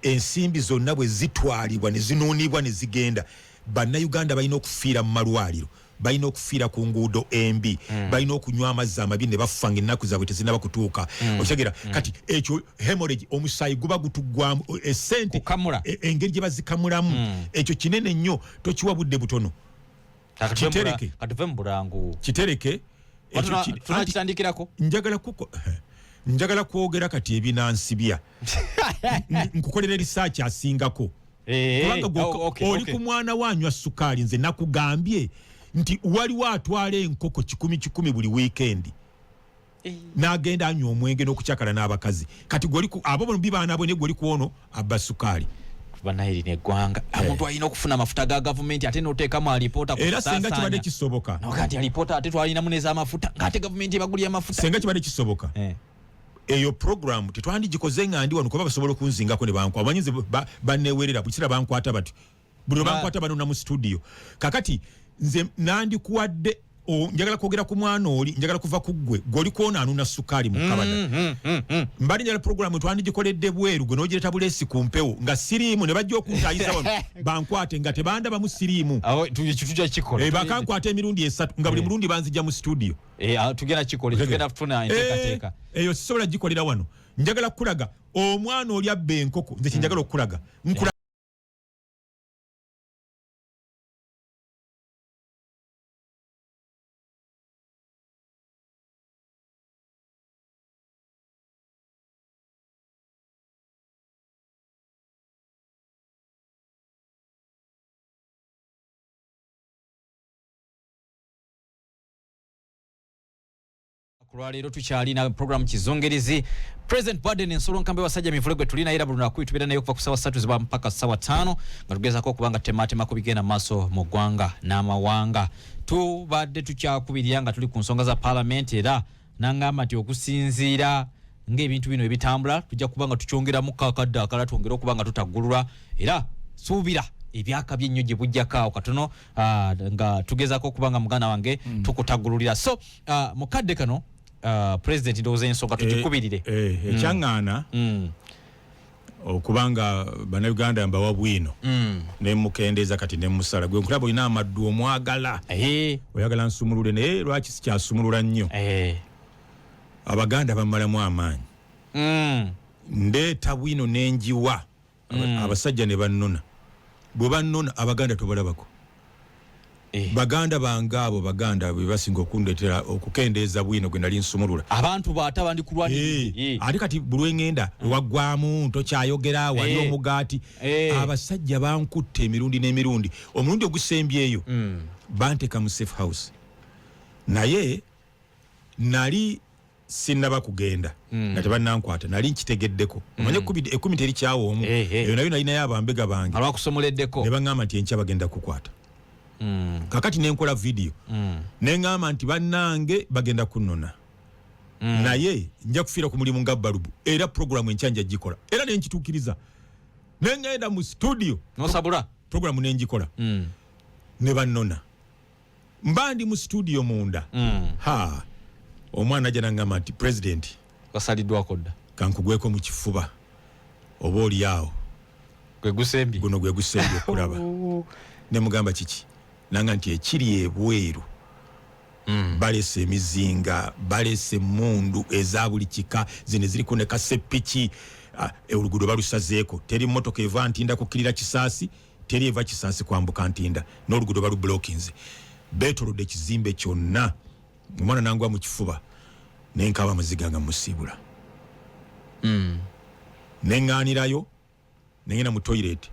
Ensimbi zonna bwe zitwalibwa ne zinuunibwa ne zigenda, Bannayuganda balina okufiira mu malwaliro, balina okufiira ku nguudo embi, balina okunywa amazzi amabi ne bafa nga ennaku zaabwe tezinaba kutuuka. Okitegera? Kati ekyo hemorrhage, omusaayi guba gutuggwamu esente. Kukamula. Engeri gye bazikamulamu, ekyo kinene nnyo, tokiwa budde butono. Kitereke. Katuve mu bulangu. Kitereke ekyo. Tunakitandikirako. Njagala kwogera kati ebinansibya. Nkukolera research asingako. Kubanga gwe oli ku mwana wanywa sukaali, nze nakugambye nti waliwo atwala enkoko kikumi kikumi buli wiikendi n'agenda anywa omwenge n'okukyakala n'abakazi. Kati gwoli abo bombi baana bwe, ne gwoli ku ono abba sukaali. Banayiri neggwanga, omuntu alina okufuna amafuta ga gavumenti ate noteekamu alipoota ku Era senga kibadde kusaasaanya. kisoboka, Noga nti alipoota ate twalinamu nez'amafuta ng'ate gavumenti ebagulya amafuta. Senga kibadde kisoboka, eyo program tetwandigikoze nga ndi wano, kuba basobola okunzingako ne bankwa. Omanyi nze banewerera buli kiseera, bankwata batyo buli lwe bankwata banona mu studio. Kakati nze nandikuwadde njagala kwogera ku mwana oli, njagala kuva ku ggwe gwoli kwona anuna sukaali mu kabada. Mbadde njagala program twandigikoledde bweru, gwe n'ogireta buleesi ku mpewo nga siriimu, ne bajja okuntayiza wano bankwate nga tebandabamu siriimu. Awo tujja kikola. Bakankwata emirundi 3 nga buli mulundi banzija mu studio. Tugenda kikola, tugenda kufuna enteekateeka. Eyo sisobola gikolera wano. Njagala kukulaga omwana oli abba enkoko. Nze kyenjagala okukulaga, nkula Ku lwaleero tukyalina program Kizungirizi. President Baden Ensolo Nkambe Basajja Mivule gwe tulina, era buli lunaku tubeera naye okuva ku ssaawa 3 ziba mpaka ssaawa 5 nga tugezaako okuba nga tematema ku bigenda mu maaso mu ggwanga n'amawanga. Tubadde tukyakubirira nga tuli ku nsonga za parliament, era nangamba nti okusinziira ng'ebintu bino ebitambula tujja kuba nga tukyongeramu kakadde akala, twongere okuba nga tutaggulula, era suubira ebyakabi ennyo gye bujjako awo katono, nga tugezaako okuba nga muganda wange tukutaggululira. So mukadde kano, president, ndowooza ensonga tugikubirire. Ekyaŋŋaana okubanga Bannayuganda mbawa bwino nemukendeeza kati nemusala gwe nkulaba olina amaddu omwagala, oyagala nsumulule, naye lwaki sikyasumulula nnyo? Abaganda bamalamu amaanyi. Ndeeta bwino nenjiwa abasajja ne bannona. Bwe bannona, Abaganda tobalabako. Baganda bange abo, baganda be basinga okundetera okukendeeza bwino gwe nali nsumulula. Abantu baata bandikulwanirire. Ate kati bulwengenda waggwamu tokyayogera wali omugaati. Abasajja bankutte emirundi n'emirundi. Omulundi ogusembyeyo banteeka mu safe house, naye nali sinnaba kugenda nga tebannankwata, nali nkitegeddeko. Omanye ekkumi terikyawa omu. Eyo nayo nalinayo abambega bange Abakusomoleddeko. ne baŋŋamba nti enkya bagenda kukwata. Kakati nenkola vidiyo neŋŋamba nti bannange bagenda kunnona, naye nja kufiira ku mulimu nga balubu, era programu enkya nja gikola, era nenkituukiriza neŋŋenda mu studio. Nosabula. Programu nengikola ne bannona. Mba ndi mu studio munda, ha, omwana ajja naŋŋamba nti president, Wasaliddwako dda. Kankugweko mu kifuba, oba oli awo Gwe gusembye. Guno gwe gusembye okulaba. Ne mugamba kiki? Nanga nti ekiri ebweru, balese emizinga, balese emundu eza buli kika, zino eziriko ne kasepiki. Oluguudo balusazeeko, teri motoka eva Ntinda kukkirira Kisaasi, teri eva Kisaasi kwambuka Ntinda, n'oluguudo balubulokinze, beetolodde ekizimbe kyonna. Omwana nangwa mu kifuba nenkaba amaziga nga musiibula. Neŋŋaanirayo, nengenda mu toilet,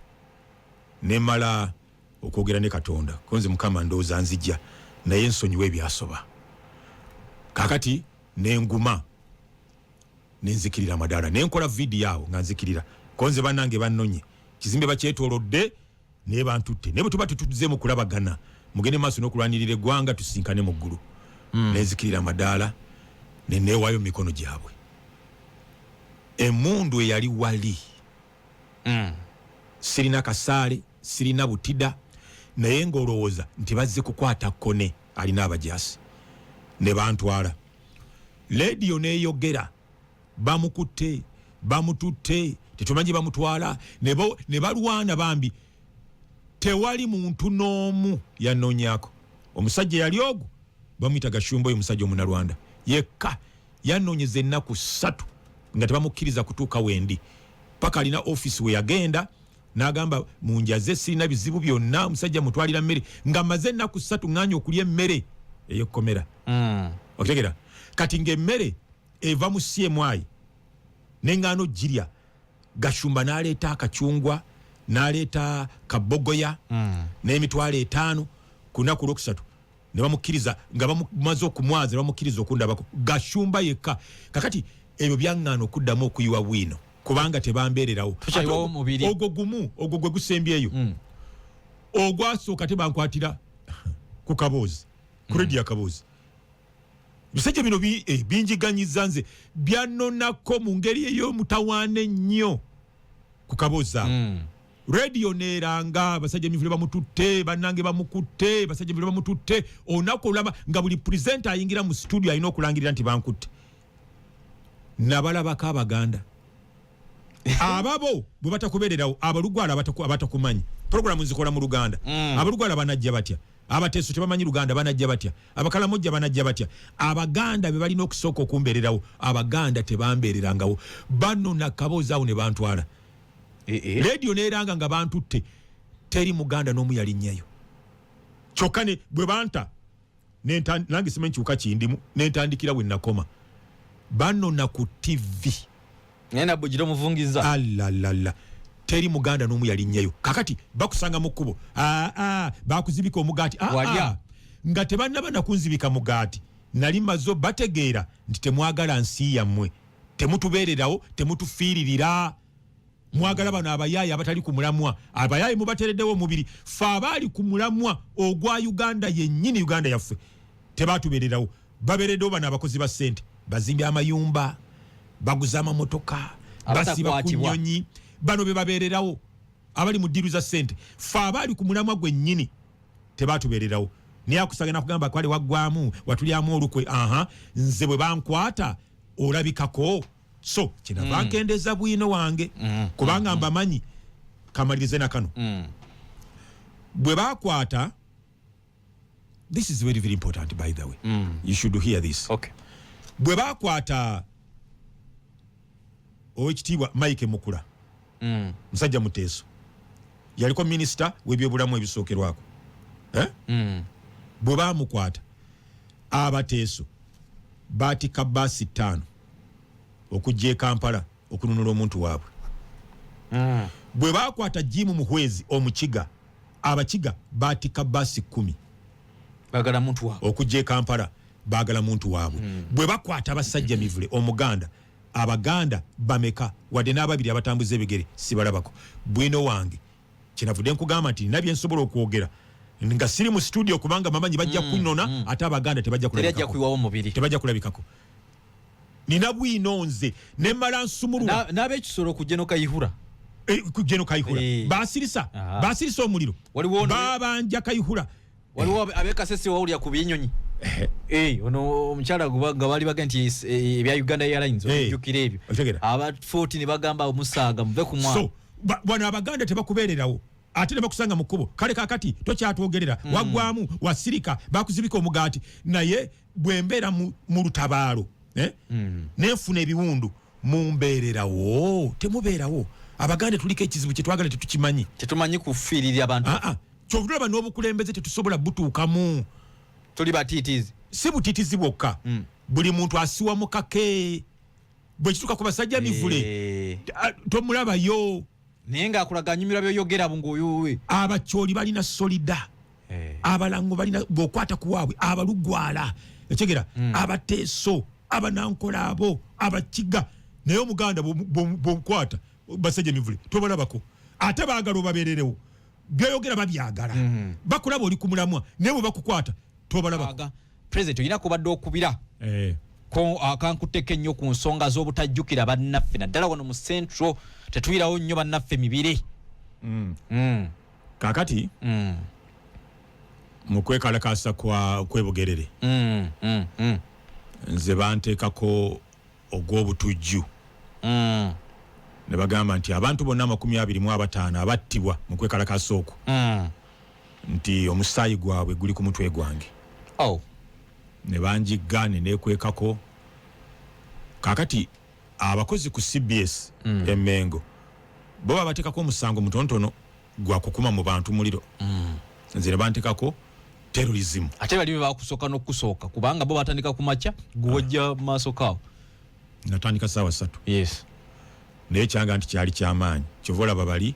nemala okwogera ne Katonda konze, Mukama ndowooza nzija, naye nsonyiwa ebyasoba. Kakati nenguma, nenzikirira amadaala, nenkola vidiyo awo nga nzikirira konze, bannange bannonye, kizimbe bakyetolodde naye bantutte, naye bwe tuba tetuzze mu kulabagana, mugende maaso n'okulwanirira eggwanga, tusinkane mu ggulu. Nenzikirira amadaala, neneewaayo mu mikono gyabwe. Emundu eyali wali, sirina kasaale, sirina butida, naye ng'olowooza nti bazze kukwata kone alina abajaasi. Ne bantwala, lediyo neeyogera, bamukutte, bamututte. Tetumanyi bamutwala ne balwana bambi. Tewali muntu n'omu yannoonyaako. Omusajja yali ogwo bamuyita Gashumba, oyo omusajja Omunalwanda yekka yannoonyeza ennaku 3 nga tebamukkiriza kutuuka wendi, paka alina offisi we yagenda n'agamba, "Munjaze, sirina bizibu byonna." Omusajja mutwalira mmere nga mmaze ennaku 3 ŋŋaanye okulya emmere ey'ekkomera. Okitegera? Kati ng'emmere eva mu CMI neŋŋaano girya. Gashumba n'aleeta akacungwa, n'aleeta kabogoya n'emitwalo 5. Ku lunaku olwokusatu ne bamukkiriza, nga bamaze okumwaza ne bamukkiriza okundabako, Gashumba yekka. Kakati ebyo byaŋŋaana okuddamu okuyiwa bwino kubanga tebambeererawo. Tukyayiwawo Ate mubiri. Ogwo gumu, ogwo gwe gusembyeyo. Ogwasooka tebankwatira ku kaboozi ku rediyo akaboozi. Bisajja bino binjiganyiza nze, byanonako mu ngeri ey'omutawaana ennyo ku kaboozi ako. Rediyo neeranga, "Abasajja emivule bamututte, bannange bamukutte, basajja emivule bamututte." Olunaku olaba nga buli purezenta ayingira mu studio alina okulangirira nti bankutte. Nabalabako Abaganda ababo bwe batakubeererawo, Abalugwala abatakumanyi. Programu nzikola mu Luganda. Abalugwala banajja batya? Abateeso tebamanyi Luganda, banajja batya? Abakalamojja banajja batya? Abaganda be balina okusooka okumbeererawo. Abaganda tebambeererangawo. Banona kaboozi awo ne bantwala. Rediyo neeranga nga bantutte, teri Muganda n'omu yalinnyayo. Kyokka ne bwe banta nange simanyi kiwuka kindimu, nentandikira we nakoma. Banona ku TV. Naye nabbugira omuvungiza. Alalala, teri Muganda n'omu yalinnyayo. Kakati bakusanga mu kkubo, aa bakuzibika omugaati. Aa, Walya. Nga tebannaba nakunzibika mugaati, nali maze bategeera nti temwagala nsi yammwe, temutubeererawo, temutufiiririra. Mwagala bano abayaayi abatali ku mulamwa. Abayaayi mubatereddewo omubiri. Fe abaali ku mulamwa ogwa Uganda yennyini, Uganda yaffe, tebatubeererawo. Babeereddewo bano abakozi ba ssente, bazimbye amayumba, baguza amamotoka, basiba ku Abatakwatibwa. nnyonyi. Bano be babeererawo, abali mu ddiiru za ssente. Fe abaali ku mulamwa gwennyini tebatubeererawo. Naye akusanga nakugamba, "Kwale waggwamu, watulyamu olukwe." Aha, nze bwe bankwata olabikako. So kyenava nkendeza bwino wange kubanga mbamanyi. Kamalirize nakano. Bwe bakwata, this is very very important, by the way, you should hear this. Bwe bakwata Owekitiibwa Mike Mukula, musajja Muteeso, yaliko minisita w'ebyobulamu ebisookerwako, eh? Bwe bamukwata, Abateeso batikka baasi 5 okujja e Kampala okununula omuntu waabwe. Bwe bakwata Jimu Muhwezi Omukiga, Abakiga batikka baasi 10 Bagala muntu waabwe. okujja e Kampala, baagala muntu waabwe. Bwe bakwata Abasajja Mivule Omuganda, Abaganda bameka? Wadde n'ababiri abatambuza ebigere sibalabako. Bwino wange kyenavudde nkugamba nti nina byensobola okwogera nga siri mu studio, kubanga mamanyi bajja kunona, ate Abaganda tebajja Teri ajja kulabikako. kuyiwawo mubiri. Tebajja kulabikako. Nina bwino nze nemala nsumulula. N'abekisolo ku General Kayihura. Ku General Kayihura basirisa basirisa omuliro. Waliwo babanja Kayihura. Waliwo abekasese wawulira ku binyonyi. Ono omukyala nga baali baga nti ebya Uganda Airlines, ojjukira ebyo? Okitegera? Aba 40 ne bagamba, "Omusaaga muve ku mwana." So bano Abaganda tebakubeererawo, ate ne bakusanga mu kkubo. Kale kakati tokyatwogerera, waggwamu, wasirika, bakuzibika omugaati. Naye bwe mbeera mu lutabaalo, eh? Nenfuna ebiwundu, mumbeererawo? Temubeerawo. Abaganda tuliko ekizibu kyetwagala tetukimanyi. Tetumanyi kufiiririra abantu. Aa, kyova olaba n'obukulembeze tetusobola butuukamu. Tuli batiitiizi. Si butiitizi bwokka, buli muntu asiwa mu kake. Bwe kituuka ku basajja mivule, tomulabayo. Naye ng'akulaga anyumirwa byoyogera ngaoyowe. Abakyoli balina solida, Abalango balina bw'okwata ku waabwe, Abalugwala ekyegera, Abateeso, Abanankola, abo Abakiga. Naye Omuganda bw'omukwata basajja mivule tobalabako. Ate baagala obabeererewo, byoyogera babyagala, bakulaba oli ku mulamwa, naye bwe bakukwata tobalabako. President, olina kubadde okubira ko akankutteko ennyo ku nsonga z'obutajjukira bannaffe, naddala wano mu Central tetuyirawo nnyo bannaffe mibiri. Kakati mu kwekalakasa kwa kwebugerere, nze banteekako ogw'obutujju. Ne bagamba nti abantu bonna 25 abattibwa mu kwekalakasa okwo, nti omusaayi gwabwe guli ku mutwe gwange. Oh. Ne banjigga ne neekwekako. Kaakati abakozi ku CBS Emmengo bo babateekako omusango mutonotono gwa kukuma mu bantu muliro. Nze ne banteekako terrorism. Ate bali be bakusooka n'okusooka, kubanga bo batandika ku makya, gwe wajja mu maaso kaawo. Natandika ssaawa 3. Naye kyanga nti kyali kyamaanyi, kyova olaba bali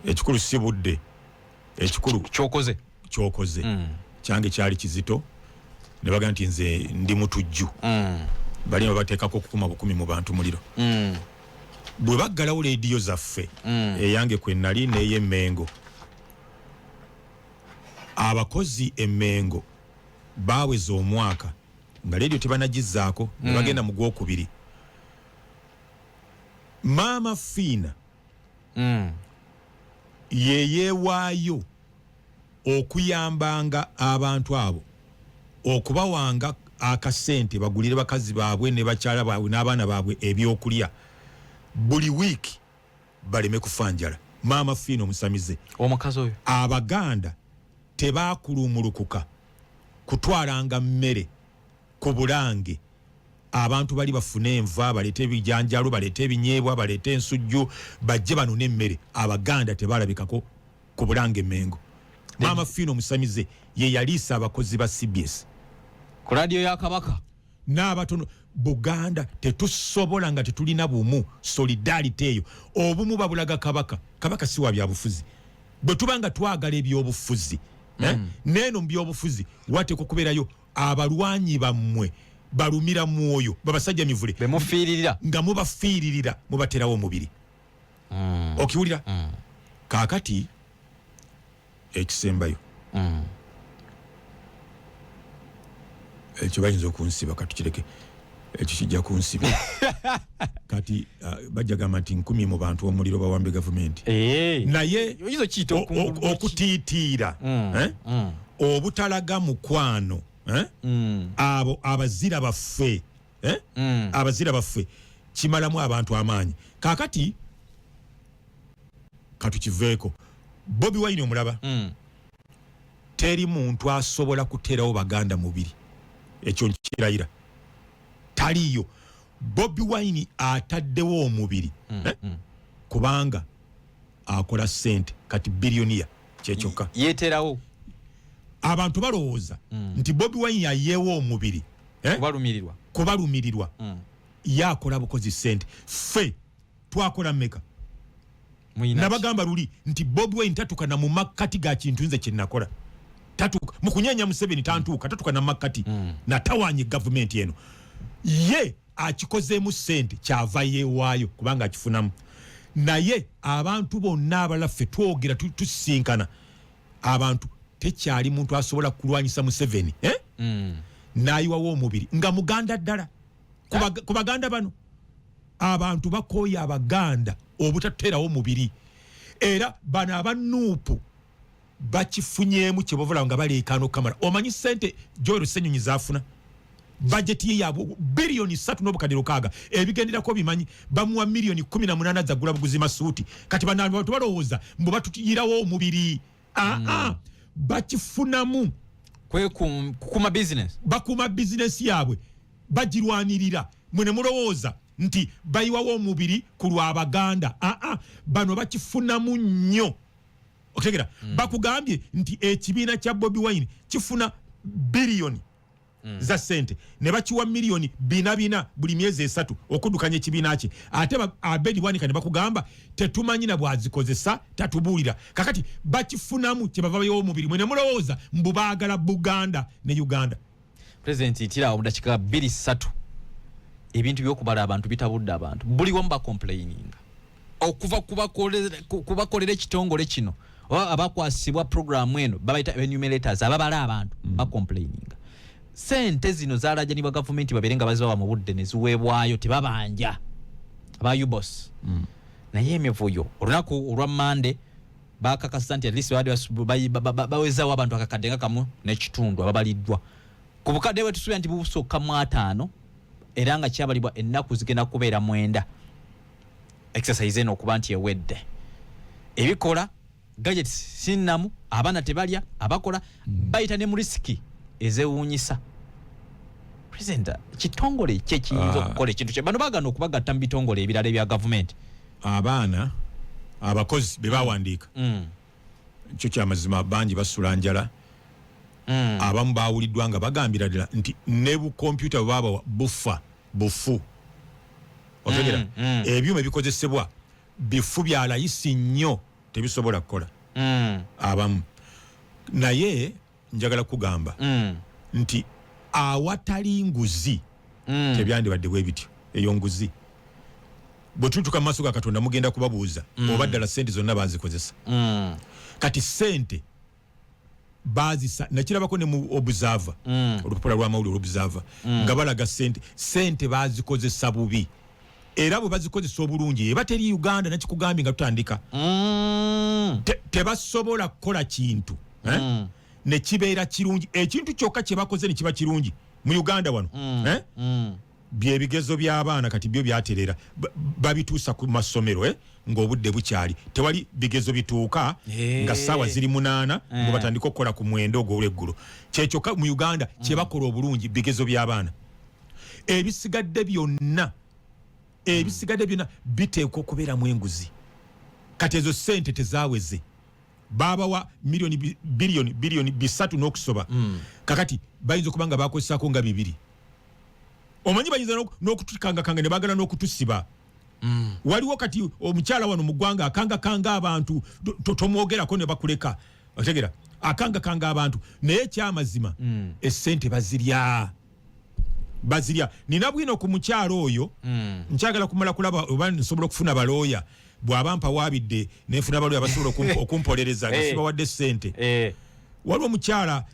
ekikulu si budde, ekikulu kyokoze. Kyokoze. Kyange kyali kizito, ne bagamba nti nze ndi mutujju. Bali babateekako okukuma bukumi mu bantu muliro. Bwe baggalawo leediyo zaffe, eyange kwe nali n'ey'Emmengo, abakozi Emmengo baaweza omwaka nga leediyo tebanagizzaako, ne bagenda mu gwokubiri. Maama Fiina ye yeewaayo okuyambanga abantu abo, okubawanga akasente bagulire bakazi baabwe ne bakyala baabwe n'abaana baabwe ebyokulya buli wiiki, baleme kufa njala. Maama Fiina omusamize. Omukazi oyo. Abaganda tebakulumulukuka kutwalanga mmere ku Bulange, abantu bali bafune enva, baleete ebijanjalo, baleete ebinyeebwa, baleete ensujju, bajje banone emmere. Abaganda tebalabikako ku Bulange Mengo. Maama Fiina omusamize ye yaliisa abakozi ba CBS ku radiyo ya Kabaka. N'abatono. Buganda tetusobola nga tetulina bumu, solidarity eyo. Obumu babulaga Kabaka. Kabaka si wa byabufuzi. Bwe tuba nga twagala ebyobufuzi, eh? Neeno mu byobufuzi wateekwa okubeerayo abalwanyi bammwe balumira mwoyo, babasajja mivule. Bemufiiririra. Nga mubafiiririra, mubaterawo omubiri. Okiwulira? Kaakati ekisembayo, ekyo bayinza okunsiba, katukireke ekyo, kijja kunsiba. Kati bajja gamba nti nkumi mu bantu omuliro bawambe gavumenti. Naye oyinza okiyita okutiitiira, eh? Obutalaga mukwano, eh? Abo abazira baffe, eh? Abazira baffe kimalamu abantu amaanyi. Kaakati katukiveeko. Bobi Wine omulaba, teri muntu asobola kuteerawo Baganda mubiri, ekyo nkirayira, taliyo. Bobi Wine ataddewo omubiri, eh? Kubanga akola sente, kati billionaire, kyekyokka. Yeeterawo. Abantu balowooza nti Bobi Wine ayeewo omubiri, eh? Kubalumirirwa. Kubalumirirwa. Ye akola bukozi sente. Ffe twakola mmeka? Muyina ki? Nabagamba luli nti Bobi Wine tatuuka na mu makkati ga kintu nze kyenakola, tatuuka mu kunyenya Museveni, tantuuka, tatuuka na makkati. Natawanye gavumenti eno, ye akikozeemu sente, kyava yeewaayo kubanga akifunamu. Naye abantu bonna abalala ffe twogera, tusisinkana abantu, tekyali muntu asobola kulwanyisa Museveni, eh? N'ayiwawo omubiri nga muganda ddala. Ku baganda bano abantu bakooye abaganda obutatuterawo mubiri, era bano abanuupu bakifunyeemu, kyebavula nga baleekaana okukamala. Omanyi sente Joel Senyonyi zaafuna, bajeti ye yabwe 3.6 biliyoni, ebigenderako bimanyi bamuwa miliyoni 18 zagula buguzi masuuti. Kati bano abantu balowooza mbu batuyirawo omubiri. Aa, bakifunamu. Kukuma business. Bakuuma bizinesi yaabwe, bagirwanirira. Mwe ne mulowooza nti bayiwawo omubiri ku lwabaganda. Aa, bano bakifunamu nnyo. Okitegera? Bakugambye nti ekibiina kya Bobi Wine kifuna biliyoni za sente, ne bakiwa miliyoni 400 400 buli myezi 3 okuddukanya ekibiina kye. Ate Abedi Bwanika ne bakugamba tetumanyi na bwazikozesa, tatubuulira. Kakati bakifunamu, kyebava bayiwawo omubiri. Mwe ne mulowooza mbu baagala Buganda ne Uganda. Pulezidenti, itirawo mu dakiika 2, 3. Ebintu byokubala abantu bitabudde abantu, buli wamu bacomplaininga, okuva kubakolera ekitongole kino oba abakwasibwa programu eno babayita enumerators, ababala abantu, bacomplaininga. Sente zino zalajanibwa gavumenti babeere nga bazibawa mu budde ne ziweebwayo, tebabanja aba UBOS. Naye emivuyo, olunaku olwa Mande bakakasa nti at least babadde bawezaawo abantu akakadde nga 1.5 ababaliddwa ku bukadde bwe tusuubira nti busukka mu 50, era nga kyabalibwa ennaku zigenda kubeera 9. Exercise eno okuba nti ewedde, ebikola gadgets sinnamu, abaana tebalya, abakola bayita ne mu risk ezewuunyisa. President, kitongole ki ekiyinza okukola ekintu kye bano bagana okubagatta mu bitongole ebirala ebya gavumenti? Abaana abakozi be bawandiika, kyo kyamazima, bangi basula njala. Abamu bawuliddwa nga bagambira ddala nti ne bukompyuta bwe babawa bufa bufu, otegera? Ebyuma ebikozesebwa bifu bya layisi nnyo, tebisobola kukola. Abamu. Naye njagala kugamba nti awatali nguzi tebyandibadde bwe bityo. Eyo nguzi. Bwe tutuuka mu maaso ga Katonda, mugenda kubabuuza oba ddala sente zonna bazikozesa. Kati sente bazisa, nakirabako ne mu Observer, olupapula lw'amawulire Observer, nga balaga sente bazikozesa bubi. Era bwe bazikozesa obulungi eba teri Uganda. Nakikugambye nga tutandika. Tebasobola kukola kintu, eh? Ne kibeera kirungi. Ekintu kyokka kye bakoze ne kiba kirungi mu Uganda wano, eh? Byebigezo by'abaana. Kati byo byaterera, babituusa ku masomero, eh? Ng'obudde bukyali. Tewali bigezo bituuka nga ssaawa ziri 8 ngo batandika okukola ku 9 ogw'olweggulo. Kyekyokka mu Uganda kyebakola obulungi, bigezo by'abaana. Ebisigadde byonna, ebisigadde byonna biteekwa okubeeramu enguzi. Kati ezo sente tezaweze. Babawa miliyoni biliyoni 3 n'okusoba. Kakati bayinza okuba nga bakozesako nga 2. Omanyi bayinza n'okutukangakanga ne bagala n'okutusiba. Waliwo kati omukyala wano mu ggwanga akangakanga abantu, tomwogerako ne bakuleka, otegera? Akangakanga abantu. Naye ekyamazima, esente bazirya, bazirya. Nina bwino ku mukyalo oyo. Nkyagala kumala kulaba oba nsobola okufuna balooya. Bw'aba mpawaabidde nenfuna balooya basobola okumpolereza nga sibawadde sente. Waliwo omukyala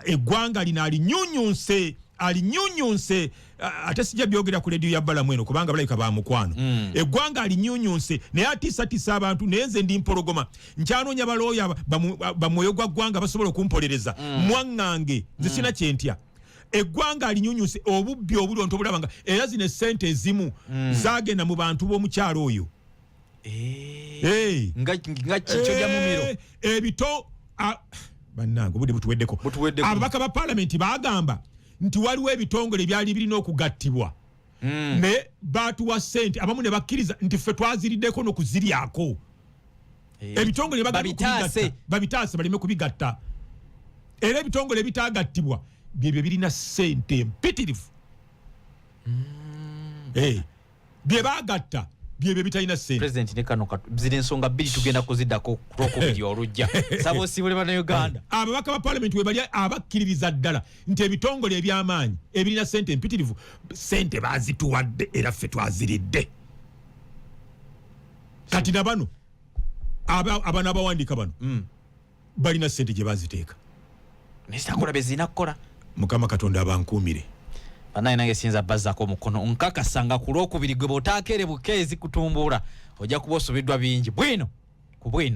eggwanga lino alinyunyunse, alinyunyunse. Ate sijja byogera ku lediyo ya Balamu eno kubanga balabika ba mukwano. Eggwanga alinyunyunse, naye atiisatiisa abantu. Naye nze ndi mpologoma, nkyanoonya balooya bamwoyo gwa ggwanga basobola okumpolereza. Mwaŋŋange nze sina kyentya. Eggwanga alinyunyunse, obubbi obuli onto obulaba nga era zino esente ezimu zagenda mu bantu b'omukyalo oyo. Hey. Nga kikyo gya mumiro. Ebito bannange, obudde butuweddeko. Butuweddeko. Ababaka ba palamenti bagamba nti waliwo ebitongole ebyali birina okugattibwa, naye batuwa sente, abamu ne bakkiriza nti ffe twaziriddeko n'okuziryako. Ebitongole bagenda Babitaase. okubigatta, babitaase baleme kubigatta. Era ebitongole ebitagattibwa byebyo birina sente empitirivu. Bye bagatta byebyo bitalina sente. President, ne kano ziri ensonga bbiri, tugenda kuziddako ku Lwokubiri olujja. Saba osiibule Bannayuganda. Ababaka ba palamenti webali abakkiririza ddala nti ebitongole eby'amaanyi ebirina sente empitirivu, sente bazituwadde era ffe twaziridde. Kati na bano abano abawandiika bano balina sente gye baziteeka. Naye zitakola bye zirina kukola. Mukama Katonda abankuumire. Bannange, nange siyinza bazzaako omukono. Nkakasa nga ku Lwokubiri gwe bw'otaakeere bukeezi kutumbuula, ojja kuba osubiddwa bingi bwino ku bwino.